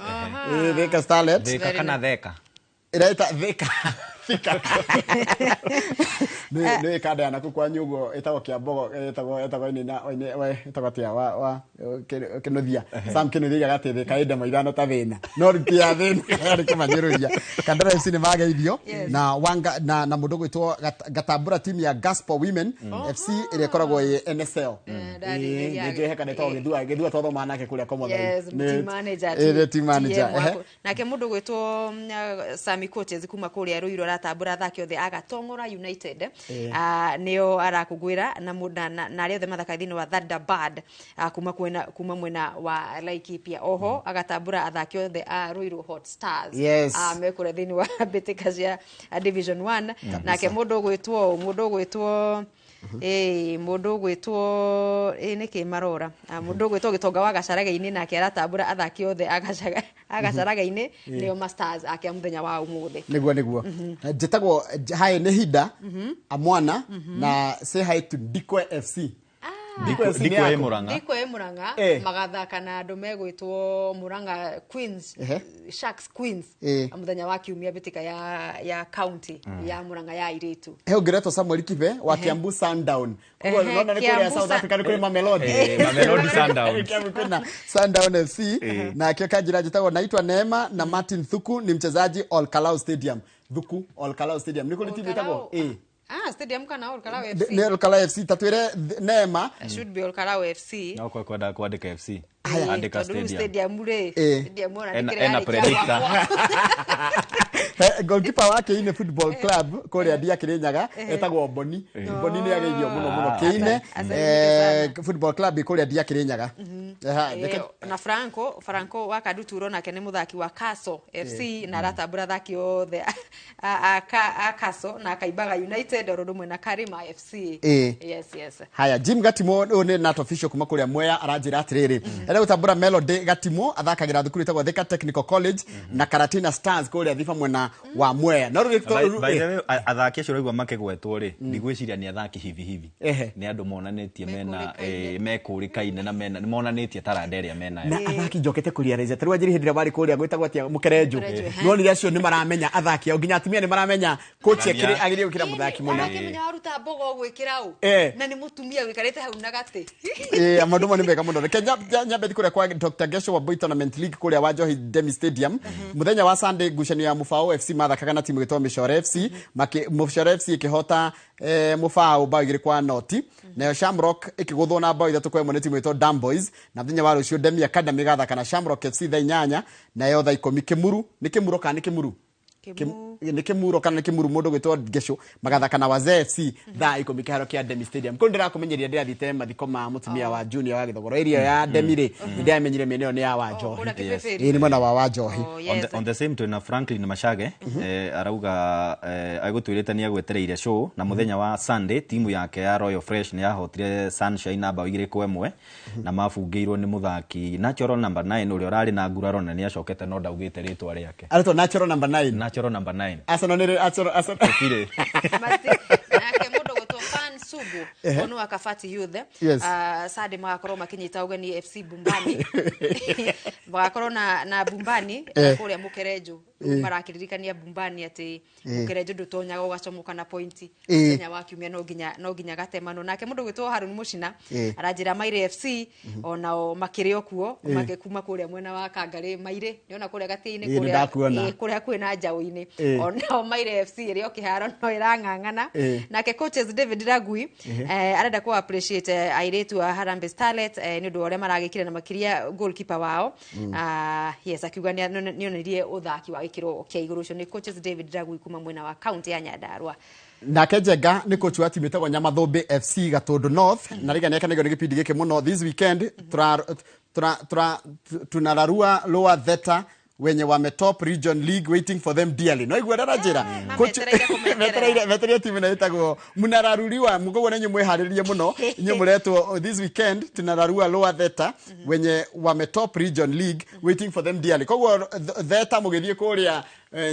Thika Starlet. Thika kana Theka? Ĩraita Thika. Thika. Nĩ kanda yana kũ kwanyu ũguo ĩtagwo Kĩambogo, ĩtagwo ĩnina ĩtagwo atĩa wa Kĩnuthia. Sam Kĩnuthia aigaga atĩ Thika ĩ ndemo ithano ta thĩna. No ti ya thĩna yarĩ kũmanyũrũria. Kandara FC nĩ mageithio na wanga na mũndũ ũgwĩtwo Gatambũra team ya Gospel Women FC ĩrĩa ĩkoragwo ĩ NSL. Nĩ njũĩ he kana ĩtagwo Gĩthua, Gĩthua twathomaga nake kũrĩa Komotho. Yes, team manager. Team manager. Nake mũndũ ũgwĩtwo Sami Coaches kuma kũrĩa Ruiru aratambũra athaki othe a Gatong'ora United, nĩo arakũngũĩra na arĩa othe mathakaga thĩinĩ wa Thunderbird kuma mwena wa Laikipia. Oho agatambũra athaki othe a Ruiru Hot Stars mekũrĩa thĩinĩ wa mbĩtĩka cia Division 1. Nake mũndũ ũgwĩtwo nĩkĩ marora, mũndũ ũgwĩtwo Gĩtonga wa Gacaraga-inĩ nake aratambũra athaki othe a Gacaraga-inĩ nĩo Masters ake a mũthenya wa ũmũthĩ. Nĩguo njĩtagwo hi nĩ Hinda Amwana na say hi to Ndikwe FC. Ndikwe Murang'a. Ndikwe Murang'a magathaka na andũ megwĩtwo Murang'a Queens, Sharks Queens mũthenya wa kiumia mbĩtĩka ya county ya Murang'a ya airĩtu. He ũngĩretwo Samuel Kibe wa Kiambu Sundown. Koguo nona nĩ kũrĩa South Africa nĩ kũrĩ Mamelodi. Mamelodi Sundowns. Kwĩna Sundown FC. Na kĩo kanjĩra njĩtagwo naitwa Neema na Martin Thuku ni mchezaji Ol Kalou Stadium. Thuku Ol Kalou Stadium. Nĩ kũrĩ timu ĩtagwo stadium kana Ol Kalou FC. Nĩ Ol Kalou FC tatwĩre Neema. Should be Ol Kalou FC. No kwa kwenda kwandĩka FC. Andĩka stadium. Stadium rĩ. Stadium ona nĩ kĩrĩa ena predictor. Goalkeeper wa Kĩine Football Club kũrĩa Ndia Kĩrĩnyaga etagwo Boni. Boni nĩ ageithio mũno mũno Kĩine Football Club kũrĩa Ndia Kĩrĩnyaga. Na Franco wa Kaduturo nake nĩ mũthaki wa Kaso FC na aratambũra athaki othe a Kaso na Kaimbaga United oro ũndũ ũmwe na Karima FC. Yes. Haya, Jim Gatimo ũyũ nĩ not official kuma kũrĩa Mwea aranjĩra atĩrĩrĩ Ere gũtambũra Melody Gatimo athakagĩra thukuru ĩtagwo Thika Technical College na Karatina Stars kũrĩa Thiba mwena wa Mwea. No rĩu By the way, athaki acio ũraigua makĩgwetwo rĩ, ndigwĩciria nĩ athaki hivi hivi. Nĩ andũ monanĩtie mena mekũrĩkaine na mena nĩmonanĩtie taranda ĩrĩa menayo. Na athaki njokete kũrealize tarĩu Wanjiri hĩndĩ ĩrĩa warĩ kũrĩa gwĩtagwo atĩa Mũkerenjũ, nĩwonire acio nĩ maramenya athaki ao, nginya atumia nĩ maramenya coach agĩrĩire gwĩkĩra mũthaki mũna. Arakĩmenya waruta mbogo ũgwĩkĩra ũ na nĩ mũtumia wĩikarĩte hau na gatĩ. Maũndũ mau nĩ mega mũno. Reke nyambe thiĩ kũrĩa kwa Dr. Gesho wa Boy Tournament League kũrĩa wa Njohi Demi Stadium. Mũthenya wa Sunday ngucanio ya Mũbaũ FC mathakaga na timu ĩgĩtwo Mĩcore FC. Mĩcore FC ĩkĩhota Mũbaũ bao 2-0. Nayo Shamrock ĩkĩgũthwo na bao 3-1 nĩ timu ĩgĩtwo Dam Boys. Na mũthenya wa rũciũ Demi Academy ĩgathaka na Shamrock FC thaa 8, nayo thaa 10 Kĩmuru. Nĩ Kĩmuro kana nĩ Kĩmuru? Nĩ Kĩmuro kana nĩ Kĩmuru mũndũ gwĩtwo Gesho magathaka na Wazee FC thaa 10 kĩharo kĩa Demi Stadium. Kũu ndĩrakũmenyeria ndĩrathiĩte mathiko ma mũtumia wa Junior wa Gĩthogoro area ya Demi rĩ, nĩndĩramenyire mĩena ĩyo nĩ ya Wanjohi. Ĩĩ nĩ mwena wa Wanjohi. On the same twĩna Franklin Machage, arauga agũtwĩrĩte nĩ agwetereire show na mũthenya wa Sunday timu yake ya Royal Fresh nĩ yahotire Sunshine na bao 2-1 na mabungĩirwo nĩ mũthaki Natural number 9 ũrĩa ũrarĩ na nguraro na nĩ acokete no ndaugĩte rĩtwa rĩake. Aretwo Natural number 9. Natural number 9. Arsenal nĩ Arsenal. Gũtirĩ. Nake mũndũ gwĩtwo Fan Sugu onu wa Kabati Youth. Sunday magakorwo makinyita ũgeni FC Bumbani. Magakorwo na Bumbani kũrĩa Mũkerenjũ. Marakĩririkania Bumbani atĩ Mũkerenjũ ndũtonyaga ũgacomoka na pointi. Mũthenya wa kiumia no nginya gatemano. Nake mũndũ gwĩtwo Harun Mũcina aranjĩra Maire FC onao makĩrĩ o kuo kuma kũrĩa mwena wa Kangarĩ Maire nĩona kũrĩa gatĩ-inĩ kũrĩa hakuhĩ na Njaũ-inĩ. Onao Maire FC ĩrĩ o kĩharo no ĩrang'ang'ana. Nake coaches David Ragui arenda ku appreciate airĩtu a Harambee Starlets nĩ ũndũ wa ũrĩa maragĩkire na makĩria goalkeeper wao. Yes, akiuga nĩonanirie ũthaki wa gĩkĩro kĩa igũrũ. Ũcio nĩ coaches David Ragui kuma mwena wa county ya Nyandarua. Nake Njenga nĩ coach wa timu ĩtagwo Nyamathũmbĩ FC Gatũndũ North na rĩga nĩakenagio nĩ gĩbindi gĩkĩ mũno. This weekend tunararua Lower Theta wenye wame top region league waiting for them dearly. No igua rara njĩra metereire timu ĩno ĩtagwo munararuriwa mukoguo na inyuĩ mwĩharĩrie mũno inyuĩ mũretwo this weekend tunararua Lower Theta wenye wame top region league waiting for them dearly. Koguo Theta mũgĩthiĩ kũrĩa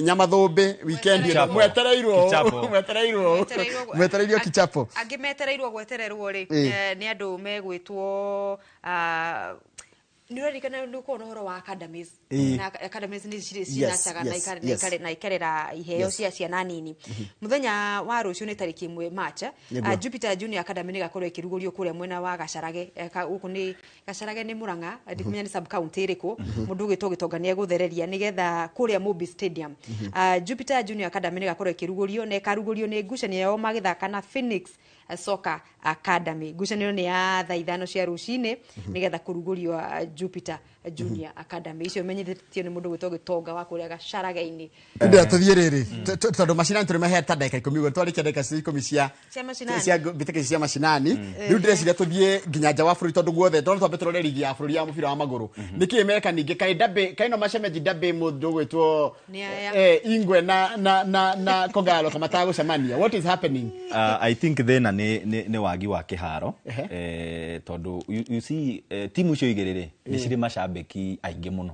Nyamathũmbĩ weekend ĩno mwetereirwo kichapo. Angĩ metereirwo gwetererwo rĩ nĩ andũ megwĩtwo nĩ ũrarikana nĩ ũkorwo na ũhoro wa academies na academies nĩ cinacaga na ikarera iheo cia ciana nini. Mũthenya wa rũciũ nĩ tarĩki 1 March, Jupiter Junior Academy nĩ ĩgakorwo ĩkĩrugũrio kũrĩa mwena wa Gacarage. Gũkũ nĩ Gacarage nĩ Murang'a, ndikumenya nĩ sub county ĩrĩkũ. Mũndũ ũgwĩtwo Gĩtonga nĩ egũthereria nĩgetha kũrĩa Mobi Stadium. Jupiter Junior Academy nĩ ĩgakorwo ĩkĩrugũrio na ĩkarugũrio nĩ ngucanio yao magĩthaka na Phoenix Soccer Academy. Ngucanio nĩ ya thaa 5 cia rũcinĩ nĩgetha kũrugũrio Jupiter Junior Academy. Icio menyithĩtio nĩ mũndũ gwĩtwo Gĩtonga wa kũrĩa Gacarage-inĩ. Ndĩra tũthiĩ rĩrĩ tondũ macinani tũrĩ mahe ta ndagĩka 10 ũguo twarĩkia ndagĩka 10 cia mbĩtĩka cia macinani. Rĩu ndĩreciria tũthiĩ nginya nja wa bũrũri tondũ guothe tondũ twambe tũrore ligi ya bũrũri ya mũbira wa magũrũ. Nĩkĩĩ meka ningĩ kaĩ ndambĩ kaĩ no macemeji ndambĩ mũndũ gwĩtwo Ingwe na Kogalo kama matagũcemania. What is happening? I think thĩna nĩ wagi wa kĩharo tondũ you see timu icio igĩrĩ rĩ nĩ cirĩ macambĩki aingĩ mũno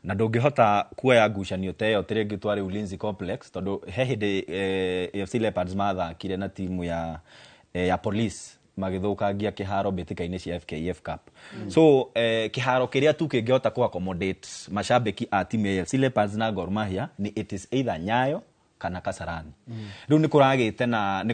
na ndũngĩhota kuoya ngucanio ta ĩyo ta rĩngĩ tware Ulinzi Complex tondũ he hĩndĩ AFC Leopards mathakire na timu ya Police magĩthũkangia kĩharo mbĩtĩka-inĩ cia FKF Cup. So kĩharo kĩrĩa tu kĩngĩhota ku accommodate macambĩki a timu ya AFC Leopards na Gor Mahia ni it is either Nyayo kana Kasarani. Rĩu nĩ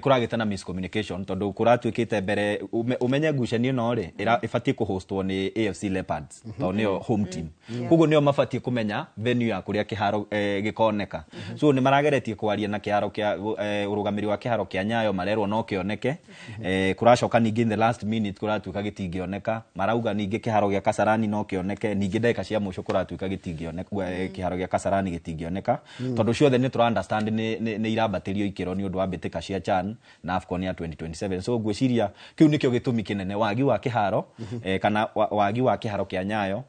kũragĩte na miscommunication tondũ kũratuĩkĩte mbere ũmenye ngucanio ĩno rĩ ĩbatiĩ kũhostwo nĩ AFC Leopards tondũ nĩyo home team. Koguo nĩo mabatiĩ kũmenya venue ya kũrĩa kĩharo gĩkoneka. So nĩ marageretie kwaria na kĩharo kĩa ũrũgamĩrĩri wa kĩharo kĩa Nyayo marerwo no kĩoneke. Kũracoka ningĩ in the last minute kũratuĩka gĩtingĩoneka. Marauga ningĩ kĩharo gĩa Kasarani no kĩoneke, ningĩ ndagĩka cia mũico kũratuĩka gĩtingĩoneka, kĩharo gĩa Kasarani gĩtingĩoneka tondũ ciothe nĩ tũra understand nĩ irambatĩrio ikĩro nĩ ũndũ wa mbĩtĩka cia CHAN na AFCON ya 2027. So ngwĩciria kĩu nĩkĩo gĩtũmi kĩnene wagi wa kĩharo kana wagi wa kĩharo kĩa Nyayo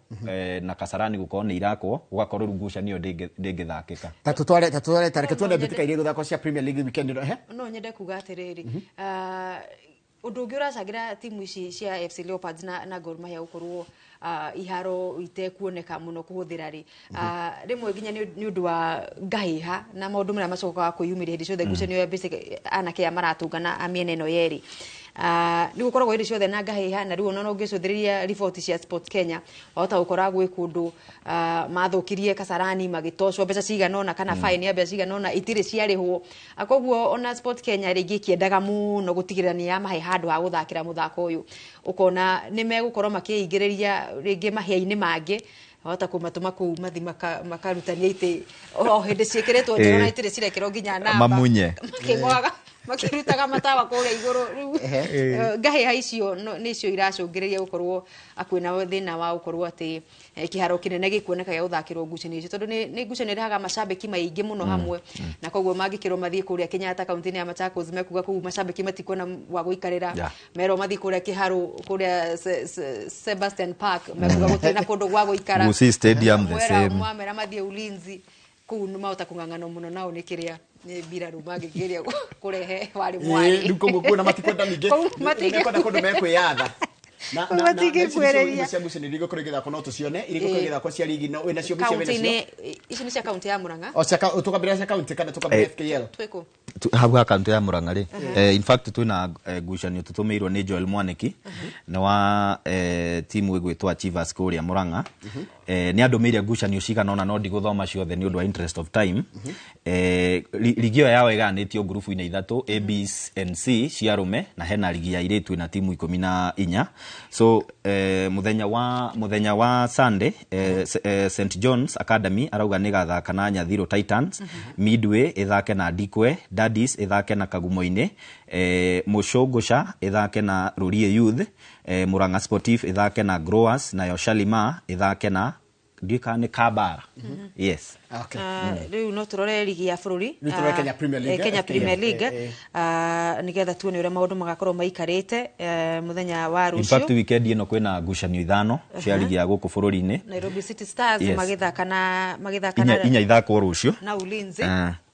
na Kasarani gũkorwo nĩ irakwo gũgakorwo rĩu ngucanio ndĩngĩthakĩka. Ta tutware tareke tuone mbĩtĩka iria igũthakwo cia Premier League weekend ĩno. No nyende kuga atĩrĩrĩ, Ũndũ ũngĩ ũracangĩra timu ici cia FC Leopards na Gor Mahia gũkorwo iharo itekuoneka mũno kũhũthĩra rĩ, rĩmwe nginya nĩ ũndũ wa ngahĩha na maũndũ marĩa macokaga kwĩyumĩria hĩndĩ ciothe ngucanio ya basic anake aya maratũngana a mĩena ĩno yerĩ. Nĩ gũkoragwo hĩndĩ ciothe na ngahĩha, na rĩu ona ũngĩcũthĩrĩria riboti cia Sport Kenya wahota gũkora gwĩ kũndũ mathũkirie Kasarani magĩtocwo mbeca cigana ũna kana fine ya mbeca cigana ũna itirĩ ciarĩhwo. Koguo ona Sport Kenya rĩngĩ ĩkĩendaga mũno gũtigĩrĩra nĩ yamahe handũ ha gũthakĩra mũthako ũyũ, ũkona nĩ megũkorwo makĩingĩrĩria rĩngĩ mahĩa-inĩ mangĩ, wahota kũmatũma kũu mathi makarutania itĩ o hĩndĩ ciĩkĩrĩtwo njega na itirĩ cirekĩrwo nginya namba, Mamunye. Makĩgwaga makĩrutaga matawa kũrĩa igũrũ. Rĩu ngahĩha icio nĩcio iracũngĩrĩria gũkorwo kwĩna thĩna wa gũkorwo atĩ kĩharo kĩnene gĩkuoneka gĩa gũthakĩrwo ngucanio icio, tondũ nĩ ngucanio ĩrehaga macambĩki maingĩ mũno hamwe, na koguo mangĩkĩrwo mathiĩ kũrĩa Kenyatta kaunti-inĩ ya Machakos mekuga kũu macambĩki matikuona wa gũikarĩra, merwo mathiĩ kũrĩa kĩharo kũrĩa Sebastian Park mekuga gũtirĩ na kũndũ gwa gũikara. Gusii Stadium the same. Mwamera mathiĩ Ulinzi kũu nĩ mahota kũng'ang'ana mũno nao nĩ kĩrĩa nĩ mbirarũ mangĩgeria kũrehe warĩ mwarĩ. Rĩu koguo kuona matikwenda ningĩ mekwenda kũndũ mekwĩyatha. Matingĩkuĩrĩria. Cia ngucanio iria igũkorwo igĩthakwo no tũcione iria igũkorwo igĩthakwo cia rigi no wĩnacio mbica wĩnacio. Kaunti-inĩ ici nĩ cia kaunti ya Murang'a. O cia tũkambĩrĩria cia kaunti kana tũkambĩrĩria FKL? Twĩkũ? Hau ha kaunti ya Murang'a rĩ, in fact twĩna ngucanio tũtũmĩirwo nĩ Joel Mwaniki nĩ wa timu ĩgwĩtwo Achievers kũrĩa Murang'a. Nĩ andũmĩire ngucanio cigana ũna no ndigũthoma ciothe nĩ ũndũ wa interest of time. Ligi ĩyo yao ĩgayanĩtio ngurubu-inĩ ithatũ, A, B and C cia arũme, na hena ligi ya airĩtu ĩna timu 14. So mũthenya wa Sunday, St John's Academy arauga nĩ ĩgathaka na Nyathiro Titans, Midway ĩthake na Ndikwe, Daddies ĩthake na Kagumo-inĩ, Mũcũngũca ĩthake na Rũriĩ Youth, Murang'a Sportive ĩthake na Growers, nayo Shalimar ĩthake na ndiũĩ kana nĩ Kabara. Yes. Okay. Rĩu no tũrore ligi ya bũrũri. Rĩu tũrore Kenya Premier League, Kenya FKF. Premier League, nĩgetha tuone ũrĩa maũndũ magakorwo maikarĩte mũthenya wa In fact rũciũ. weekend ĩno kwĩna ngucanio ithano cia ligi ya gũkũ bũrũri-inĩ. Nairobi City Stars Yes. magĩthaka Inya ithakwo rũciũ. na Ulinzi.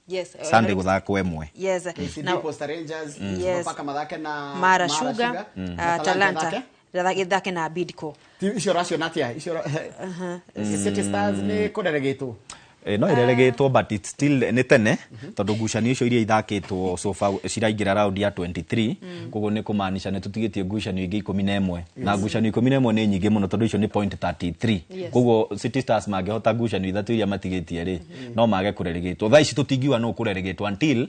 Yes. Sunday gũthakwo ĩmwe. Yes. KCB Na Posta Rangers, Yes. Sofapaka mathake na Mara Sugar, na Talanta ithake. ithake na Bidco. Icio ũraciona atĩa? Icio City Stars nĩ kũreregĩtwo. No ĩreregĩtwo but it's still nĩ tene tondũ ngucanio icio iria ithakĩtwo so far ciraingĩra round ya 23, koguo nĩ kũmaanisha nĩ tũtigĩtie ngucanio ingĩ 11, na ngucanio 11 nĩ nyingĩ mũno tondũ icio nĩ point 33. Koguo City Stars mangĩhota ngucanio ithatũ iria matigĩtie rĩ, no mage kũreregĩtwo. Thaa ici tũtingiuga nũ kũreregĩtwo until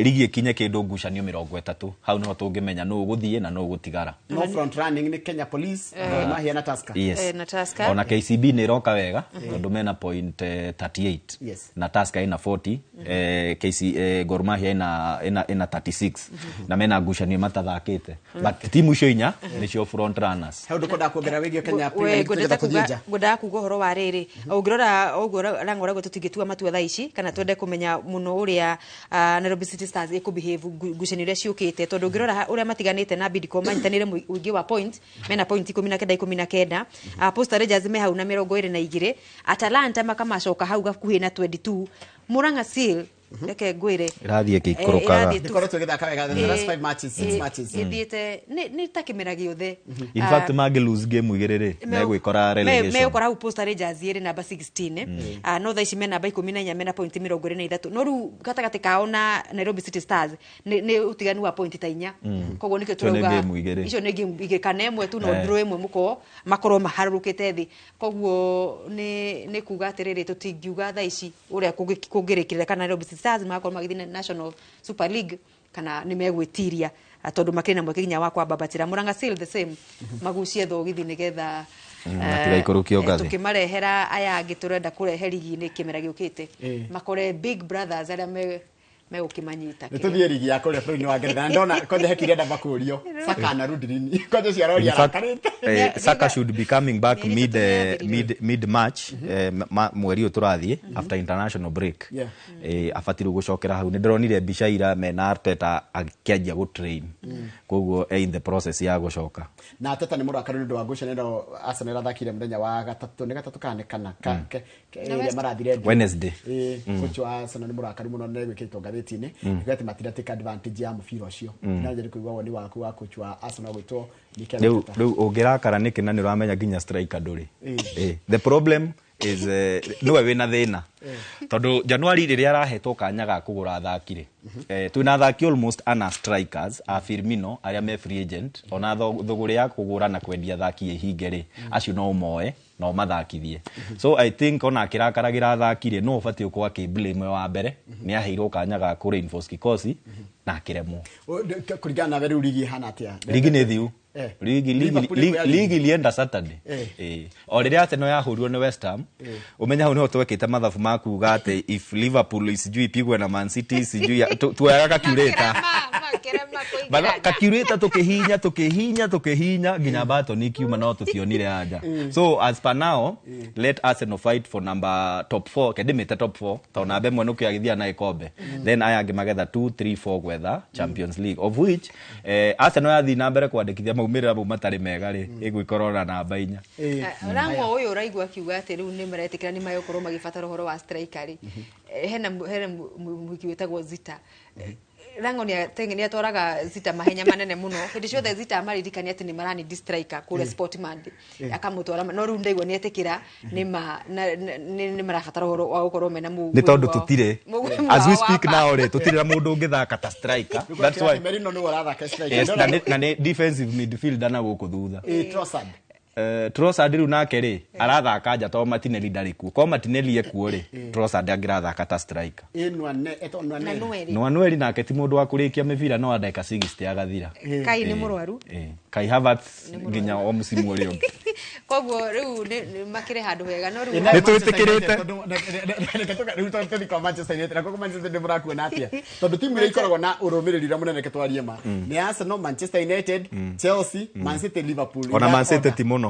ligi ĩkinye kĩndũ ngucanio 30, hau nĩho tũngĩmenya nũ ũgũthiĩ na nũ ũgũtigara. No front running nĩ Kenya Police, Gor Mahia na Tusker. Yes. Na Tusker. Ona KCB nĩ ĩroka wega tondũ mena point 38. Yes. Na Tusker ĩna 40, KC Gor Mahia ĩna 36, na mena ngucanio matathakĩte, but timu icio inya nĩcio front runners. He ũndũ kwendaga kuongerera wĩgiĩ Kenya We, Premier League tũkĩgetha kũthiĩ nja? Ngwendaga kuga ũhoro wa rĩrĩ, ũngĩrora ũguo Rang'o rauga tũtingĩtua matua thaa ici kana twende kũmenya mũno ũrĩa Nairobi City Stars ĩkũbehave ngucanio iria ciũkĩte, tondũ ũngĩrora ũrĩa matiganĩte na Bidco manyitanĩire ũingĩ wa point, mena point 19 19. Posta Rangers me hau na 22, Atalanta makamacoka hau gakuhĩ na 22, Murang'a Seal reke ngwĩre Ĩrathiĩ ĩgĩikũrũkaga. Ĩrathiĩ tu. Ĩkoretwo ĩgĩthaka wega the last 5 matches, 6 matches. Ĩthiĩte nĩ ta kĩmera gĩothe. In fact mangĩ lose game igĩrĩ rĩ, megwĩkora relegation. Megũkora hau Posta Rangers ĩrĩ namba 16, no thaa ici me namba 14 mena point 23, no rĩu gatagatĩ kao na Nairobi City Stars nĩ ũtiganu wa point ta inya, koguo nĩkĩo Icio nĩ tũrauga game igĩrĩ. icio nĩ game igĩrĩ kana ĩmwe tu, no draw ĩmwe mũkorwo makorwo maharũrũkĩte thĩ. Koguo nĩ kuga atĩrĩrĩ, tũtingiuga thaa ici ũrĩa kũngĩrĩkĩrĩra kana Nairobi City Stars magakorwo magĩthiĩ na National Super League kana nĩ megwĩtiria, tondũ makĩrĩ na mweke nginya wa kwambambatĩra. Murang'a Seal the same, magucie thogithi nĩgetha Matigaikũrũkio ngathĩ. Tũkĩmarehera aya angĩ tũrenda kũrehe rigi-inĩ kĩmera gĩũkĩte, makore big brothers arĩa megũkĩmanyita. Nĩ tũthiĩ rigi ya kũrĩa bũrũri-inĩ wa Ngeretha, na ndona kwanja he kĩrĩa ndamba kũũrio Saka na Rudrini kwanja ũcio aroria In fact, arakarĩte. Saka should be coming back Mĩeri mid ĩtatũ nĩyambĩrĩirie. mid March, mweri ũyũ tũrathiĩ after international break. Abatirwo gũcokera hau. Nĩ ndĩronire mbica ira mena Arteta akĩanjia gũtrain, koguo in the process ya gũcoka. Na Arteta nĩ mũrakaru nĩ ũndũ wa ngucanio ĩno Arsenal ĩrathakire mũthenya wa gatatũ, nĩ gatatũ kana nĩ kana ĩrĩa marathire Wednesday. Coach wa Arsenal nĩ mũrakaru mũno nĩ gwĩkĩrĩtwo ngathĩti. ngathĩti-inĩ nĩguo atĩ matira take advantage ya mũbira ũcio. Na njĩra kũigua woni waku wa coach wa Arsenal gwĩtwo Mikel Arteta. Rĩu ũngĩrakara nĩkĩ na nĩ ũramenya nginya striker ndũrĩ. The problem is nĩwe wĩna thĩna tondũ January rĩrĩa arahetwo kanya ga kũgũra athaki rĩ, twĩna athaki almost ana strikers a Firmino arĩa me free agent, ona thũgũrĩ ya kũgũra na kwendia athaki ĩhinge rĩ, acio no ũmoe na ũmathakithie. So I think ona akĩrakaragĩra athaki rĩ, no ũbatiĩ gũkorwo akĩ-blame wa mbere nĩ aheirwo kanya ga kũ reinforce kikosi na akĩremwo. Kũringana nawe rĩu ligi ĩhana atĩa? Ligi nĩ thiu. Ligi ilienda Saturday. O rĩrĩa Arsenal yahũrirwo nĩ West Ham, ũmenya hau nĩho twekĩte mathabu ma kuga atĩ if Liverpool sijui ipigwe na Man City sijui tuoyaga calculator. Calculator tukihinya nginya Barton ikiuma no tutionire anja. So as per now, let Arsenal fight for number top 4, kendimĩte top 4 tondũ namba ĩmwe nĩkĩo agĩthiĩ na gĩkombe. Then aya angĩ magetha 2 3 4 gwetha Champions League, of which Arsenal yathiĩ na mbere kwandĩkithia maumĩrĩra mau matarĩ mega rĩ, ĩgũikorwo na namba 4. Rang'o ũyũ ũraigua akiuga atĩ rĩu nĩ maretĩkĩra nĩ magũkorwo magĩbatara ũhoro wa striker rĩ, hena mũhiki wĩtagwo Zita. Rango nĩ atwaraga Zita mahenya manene mũno hĩndĩ ciothe. Zita amaririkania atĩ nĩ maranidi striker kũrĩa Sportman akamũtwara, no rĩu ndaigua nĩ etĩkĩra nĩ marabatara ũhoro wa gũkorwo mena mũgũi. Nĩ tondũ tũtirĩ, as we speak now rĩ, tũtirĩ na mũndũ ũngĩthaka ta striker. That's why Merino nĩwe ũrathaka striker na nĩ defensive midfielder na gũkũ thutha. Trossard. Trossard rĩu nake rĩ arathaka nja tondũ Martinelli ndarĩ kuo. Korwo Martinelli ekuo rĩ, Trossard angĩrathaka ta striker. Nwaneri nake ti mũndũ wa kũrĩkia mĩbira no ndagĩka 60 agathira. Kai nĩ mũrwaru. Kai Havertz nginya o mũsimu ũrĩa ũngĩ. Koguo rĩu makĩrĩ handũ hega no rĩu nĩ twĩtĩkĩrĩte. Rĩu tũthiĩ kwa Manchester United na kwa Manchester United mũrakuona atĩa? Tondũ timu iria ikoragwo na ũrũmĩrĩri ũrĩa mũnene reke twarie ma nĩ Arsenal, Manchester United, Chelsea, Man City, Liverpool. Ona Man City ti mũno.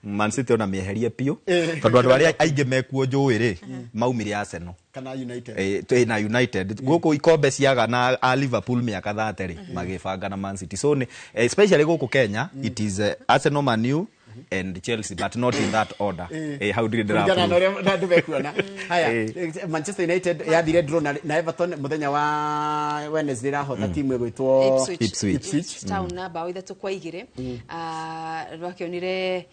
Man City ona mĩeherie biũ tondũ andũ arĩa aingĩ mekuo njũĩ rĩ maumire Arsenal kana United. Na United gũkũ ikombe ciaga na a Liverpool mĩaka 30 rĩ magĩbanga na Man City. So especially gũkũ Kenya it is Arsenal, Man U and Chelsea, but not in that order. How did it happen? Haya, Manchester United yathire draw na Everton muthenya wa Wednesday rahota timu ĩgwĩtwo Ipswich Town na bao 3-2. Rwakĩonire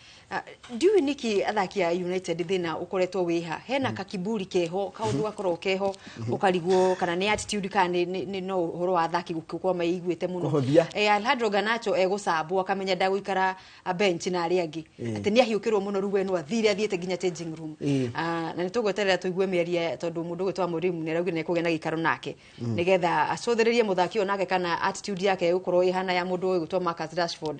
ndiũĩ nĩkĩ athaki a United thĩna ũkoretwo wĩha hena kakiburi keho kaũndũ gakorwo keho ũkarigwo kana nĩ attitude kana nĩ no ũhoro wa athaki gũkorwo maiguĩte mũno. Alejandro Garnacho egũcambwo akamenya ndagũikara bench na arĩa angĩ atĩ nĩ ahiũkĩrwo mũno rĩu we no athire athiĩte nginya changing room. Na nĩ tũgweterera tũigue mĩario tondũ mũndũ ũgwĩtwo Amorim nĩ araugire nĩ ekũgĩa na gĩikaro nake nĩgetha acũthĩrĩrie mũthaki ũyũ nake kana attitude yake ĩgũkorwo ĩhana ya mũndũ ũgwĩtwo Marcus Rashford,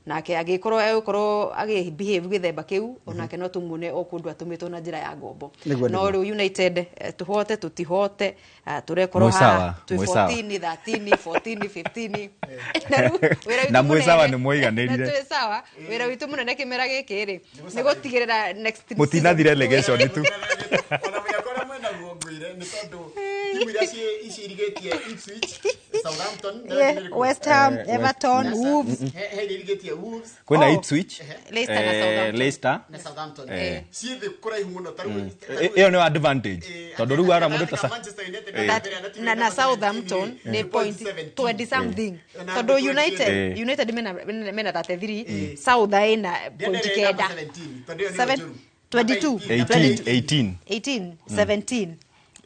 nake agĩkorwo egũkorwo agĩ behave gĩthemba kĩu onake no tũmuone o kũndũ atũmĩtwo na njĩra ya ngombo. No rĩu United tũhote tũtihote tũrekorwo haha twĩ 14 13 14 15 na mwĩ sawa nĩ mwaiganĩrire. Twĩ sawa wĩra witũ mũnene kĩmera gĩkĩ rĩ nĩ gũtigĩrĩra next mũtinathire relegation tu. Ona mũgakora mwena guo ngwĩre nĩ tondũ timu iria cirigĩtie Ipswich, Southampton, West Ham, Everton, Wolves. He irigĩtie Wolves. Kwĩna Ipswich, Leicester na Southampton. Leicester na Southampton. Ciĩ thĩ kũraihu mũno ta rĩu ĩyo nĩ advantage tondũ rĩu ara mũndũ ta Manchester United na Southampton nĩ point 20 something tondũ United mena 33, South ĩna point 9, 22 18 18 17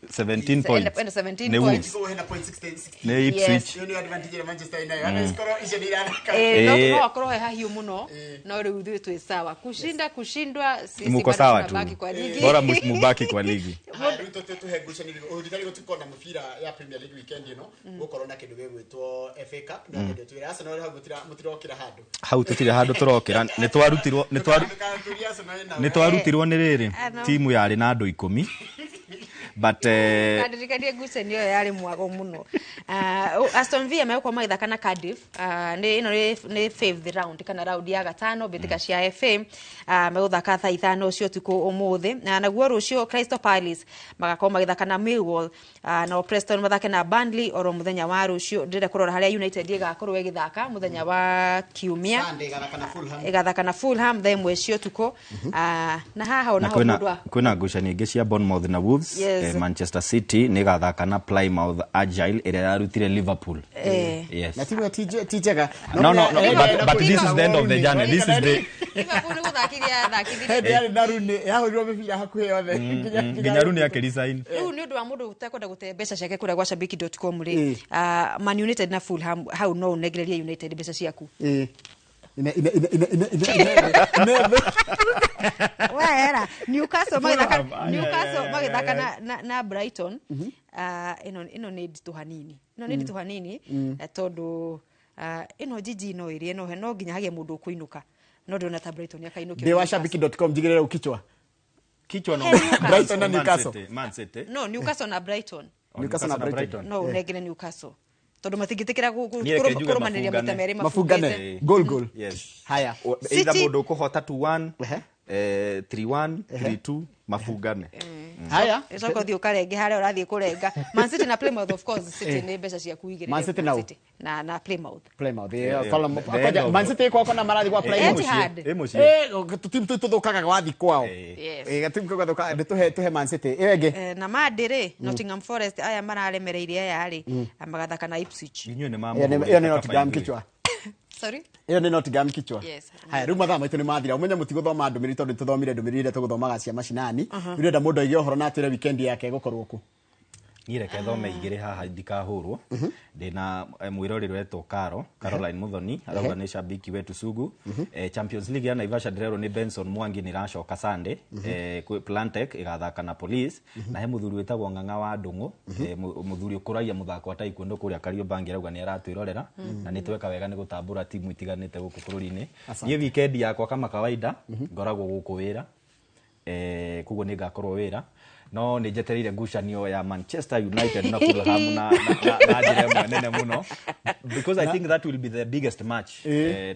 17 points. 17 ne points. Ne Ipswich. Yes. Advantage ya Manchester United. No akorwo he hahiũ mũno no rĩu ithuĩ twĩ sawa kushinda kushindwa sisi muko sawa tu kwa ligi. Bora mubaki kwa ligi. Rĩu tũhe ngucanio ũririkane gũtikorwo na mũbira ya Premier League weekend ĩno gũkorwo na kĩndũ gĩgwĩtwo FA Cup na kĩndũ twĩra Arsenal hau mũtirokĩra handũ. Hau tũtirĩ handũ tũrokĩra nĩ twarutirwo nĩ rĩrĩ timu yarĩ na andũ 10 but ndirikanie ngucanio ĩyo yarĩ mwago mũno. Aston Villa megũkorwo magĩthaka na Cardiff nĩ ĩno nĩ fifth round kana round ya gatano mbĩtĩka cia FA megũthaka thaa 5 cia ũtukũ ũmũthĩ. Naguo rũciũ Crystal Palace magakorwo magĩthaka na Millwall, nao Preston mathake na Burnley oro mũthenya wa rũciũ. Ndĩrenda kũrora harĩa United ĩgakorwo ĩgĩthaka mũthenya wa Kiumia ĩgathaka na Fulham thaa 1 cia ũtukũ. Na haha onaho mũndũ kwĩna ngucanio ingĩ cia Bournemouth na Wolves. Manchester City nĩ ĩgathaka na Plymouth Agile ĩrĩa yarutire Liverpool. Yes. Na timu ĩyo ti njega. No, no, no, but this is the end of the journey. This is the Liverpool nĩ gũthakithia yathakithirie. Hĩndĩ yarĩ na Rooney, yahũrirwo mĩbira hakuhĩ yothe. Nginya Rooney akĩresign. Rĩu nĩ ũndũ wa mũndũ ũtekwenda gũte mbeca ciake kũrĩa gwa shabiki.com rĩ, Man United na Fulham hau no ũnengererie United mbeca ciaku. Ine ine ine ine ine ine ine ine. Wera Newcastle magĩthaka Fulham, Newcastle ay, ay, magĩthaka ay, na Brighton. Ĩno ĩno nĩ nditũ hanini, ĩno nĩ nditũ hanini, tondũ ĩno jiji no ĩrĩe no no nginya hagĩe mũndũ ũkũinũka, no ndĩrona ta Brighton akainũkio Ndĩ wa nĩ Newcastle. shabiki.com njigĩrĩre ukichwa. Kichwa no. He Newcastle. Brighton na Man Newcastle. City, Man City. No, Newcastle na Brighton. Oh, Newcastle na Brighton. No ũnengere Newcastle tondũ matingĩtĩkĩra Niĩ reke njuge kũrũmanĩria maita mabungane. merĩ Mabungane. mabungĩte. Goal goal. Yes. Haya. Either City- mũndũ ũkũhota 2-1, Ehe. 3-1, 3-2, mabungane. Haya. Ũcoke ũthiĩ ũkarenge harĩa ũrathiĩ kũrenga. Man City na Plymouth, of course City nĩ mbeca ciaku igĩrĩ. Man City na ũ? Na Plymouth. Plymouth. Yeah, Fulham. the end of- Man City kwao kona marathi gwa Plymouth. Etihad. Ĩ mũciĩ. Tũtimu tũu tũthũkaga gwathi kwao. Yes. Gatimu kau gathũkaga nĩ tũhe Man City. Ĩyo ĩngĩ. Na mandĩ rĩ, Nottingham Forest aya mararemereire aya rĩ, magathaka na Ipswich. Inyuĩ nĩ Ĩyo nĩ mamũhũrĩte Nottingham kaba ithuĩ. kichwa. Sorry. Ĩyo nĩ Nottingham kichwa. Yes. Haya, rĩu mathaa maitũ nĩ mathira. Ũmenye mũtigũthoma ndũmĩrĩri tondũ tũthomire ndũmĩrĩri iria tũgũthomaga cia macinani. Rĩu ndĩrenda mũndũ aige ũhoro na atwĩre weekend yake ĩgũkorwo kũ. Niĩ reke thome igĩrĩ haha ndikahũrwo. Ndĩna mwĩroreri wetwo Caro Caroline Muthoni, arauga nĩ shabiki wetu sugu. Champions League ya Naivasha ndĩrerwo nĩ Benson Mwangi nĩ ĩracoka Sunday. Kwĩ Plantec ĩgathaka na Police, na he mũthuri wĩtagwo Ng'ang'a wa Ndũng'ũ, mũthuri ũkũragia mũthako wa taekwondo kũrĩa Kariobangi, arauga nĩ aratwĩrorera na nĩ tweka wega nĩ gũtambũra timu itiganĩte gũkũ bũrũri-inĩ. Niĩ weekend yakwa kama kawaida ngoragwo gũkũ wĩra, koguo nĩ ngakorwo wĩra, no nĩ njetereire ngucanio ya Manchester United na Fulham na njĩra ĩmwe nene mũno, because I think that will be the biggest match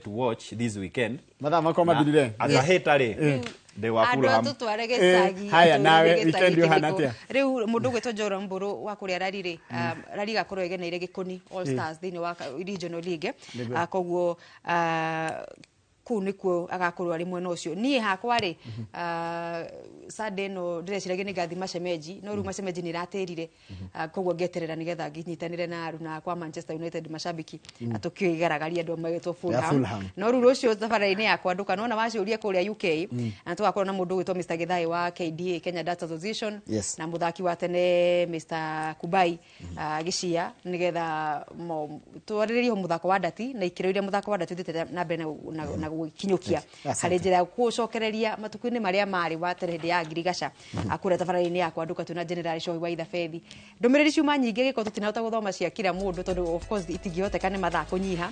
to watch this weekend. Mathaa makwa mathirire. As a hater rĩ, ndĩ wa Andũ Fulham. atũtware gĩcagi. Haya, nawe gĩcagi weekend ũhana kĩrĩkũ? atĩa? Rĩu mũndũ ũgwĩtwo Njoro Mbũrũ wa kũrĩa rari rĩ, rari igakorwo ĩgeneire Gĩkũni All Stars thĩinĩ wa regional league. Koguo kũu nĩkuo agakorwo arĩ mwena ũcio. Niĩ hakwa rĩ, Sunday ĩno ndĩreciragia nĩ ngathi macemenji, no rĩu macemenji nĩ ĩratĩrire. Koguo ngeterera nĩgetha ngĩnyitanĩre na aruna akwa Manchester United macambiki tũkĩgaragaria andũ magĩtwo Fulham. Fulham. No rĩu rũciũ thabarĩ-inĩ yakwa ndũkanona waciũria kũrĩa UK, na tũgakorwo na mũndũ ũgwĩtwo Mr Githai wa KDA, Kenya Data Association, Yes. na mũthaki wa tene Mr Kubai Gĩcia, nĩgetha twarĩrĩrie mũthako wa ndati na ikĩro iria mũthako wa ndati ũthiĩte na mbere na gũkinyũkia Asante. harĩ njĩra ya gũcokereria matukũ-inĩ marĩa marĩ wa tene hĩndĩ ya ngirigaca. Kũrĩa tabarĩra-inĩ yakwa nduka twĩna General Shohi wa Ithabethi. Ndũmĩrĩri ciuma nyingĩ gĩko tũtinahota gũthoma cia kila mũndũ tondũ of course itingĩhoteka nĩ mathaa kũnyiha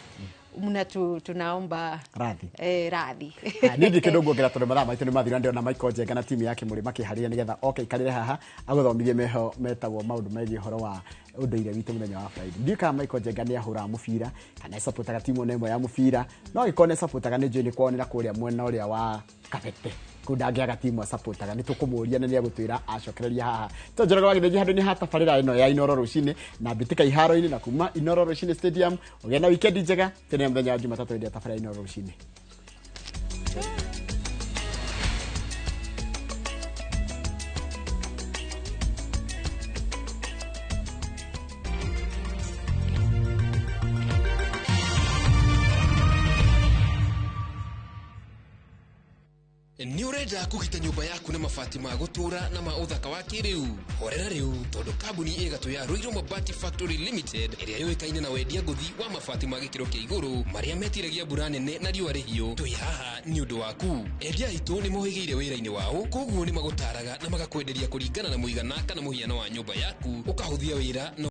muna tunaomba Radhi. Radhi. Niĩ ndirĩ kĩndũ nguongerera tondũ mathaa maitũ nĩ mathira. Ndĩrona Michael Njenga na timu yake mũrĩ makĩharĩria nĩgetha oke ikarĩre haha agũthomithie meho metagwo maũndũ megiĩ ũhoro wa ũndũire witũ mũthenya wa Friday. Ndiũĩ kana Michael Njenga nĩ ahũraga mũbira kana ĩcapotaga timu ona ĩmwe ya mũbira, no angĩkorwo nĩ ĩcapotaga nĩ njũĩ nĩ kwao nĩ na kũrĩa mwena ũrĩa wa Kabete kũu ndangĩaga timu acapotaga. Nĩ tũkũmũria na nĩ egũtwĩra acokereria haha. To Njoroge wa Gĩthĩnji handũ-inĩ ha tabarĩra ĩno ya Inoro rũcinĩ na mbĩtĩka iharo-inĩ na kuma Inoro rũcinĩ stadium. Ũgĩe na weekend njega tene mũthenya wa Jumatatũ hĩndĩ ya tabarĩra ya Inoro rũcinĩ. Nĩ ũrenda kũgita nyũmba yaku na mabati ma gũtũũra na ma ũthaka wa kĩrĩu? Horera rĩu, tondũ kambuni ĩgatũ ya Ruiru Mabati Factory Limited, ĩrĩa yũĩkaine na wendia ngũthi wa mabati ma gĩkĩro kĩa igũrũ marĩa metiragia mbura nene na riũa rĩhiũ, twĩ haha nĩ ũndũ waku. Endia aitũ nĩ mohĩgĩire wĩra-inĩ wao, koguo nĩ magũtaraga na magakwenderia kũringana na mũigana kana mũhiano wa nyũmba yaku, ũkahũthia wĩra na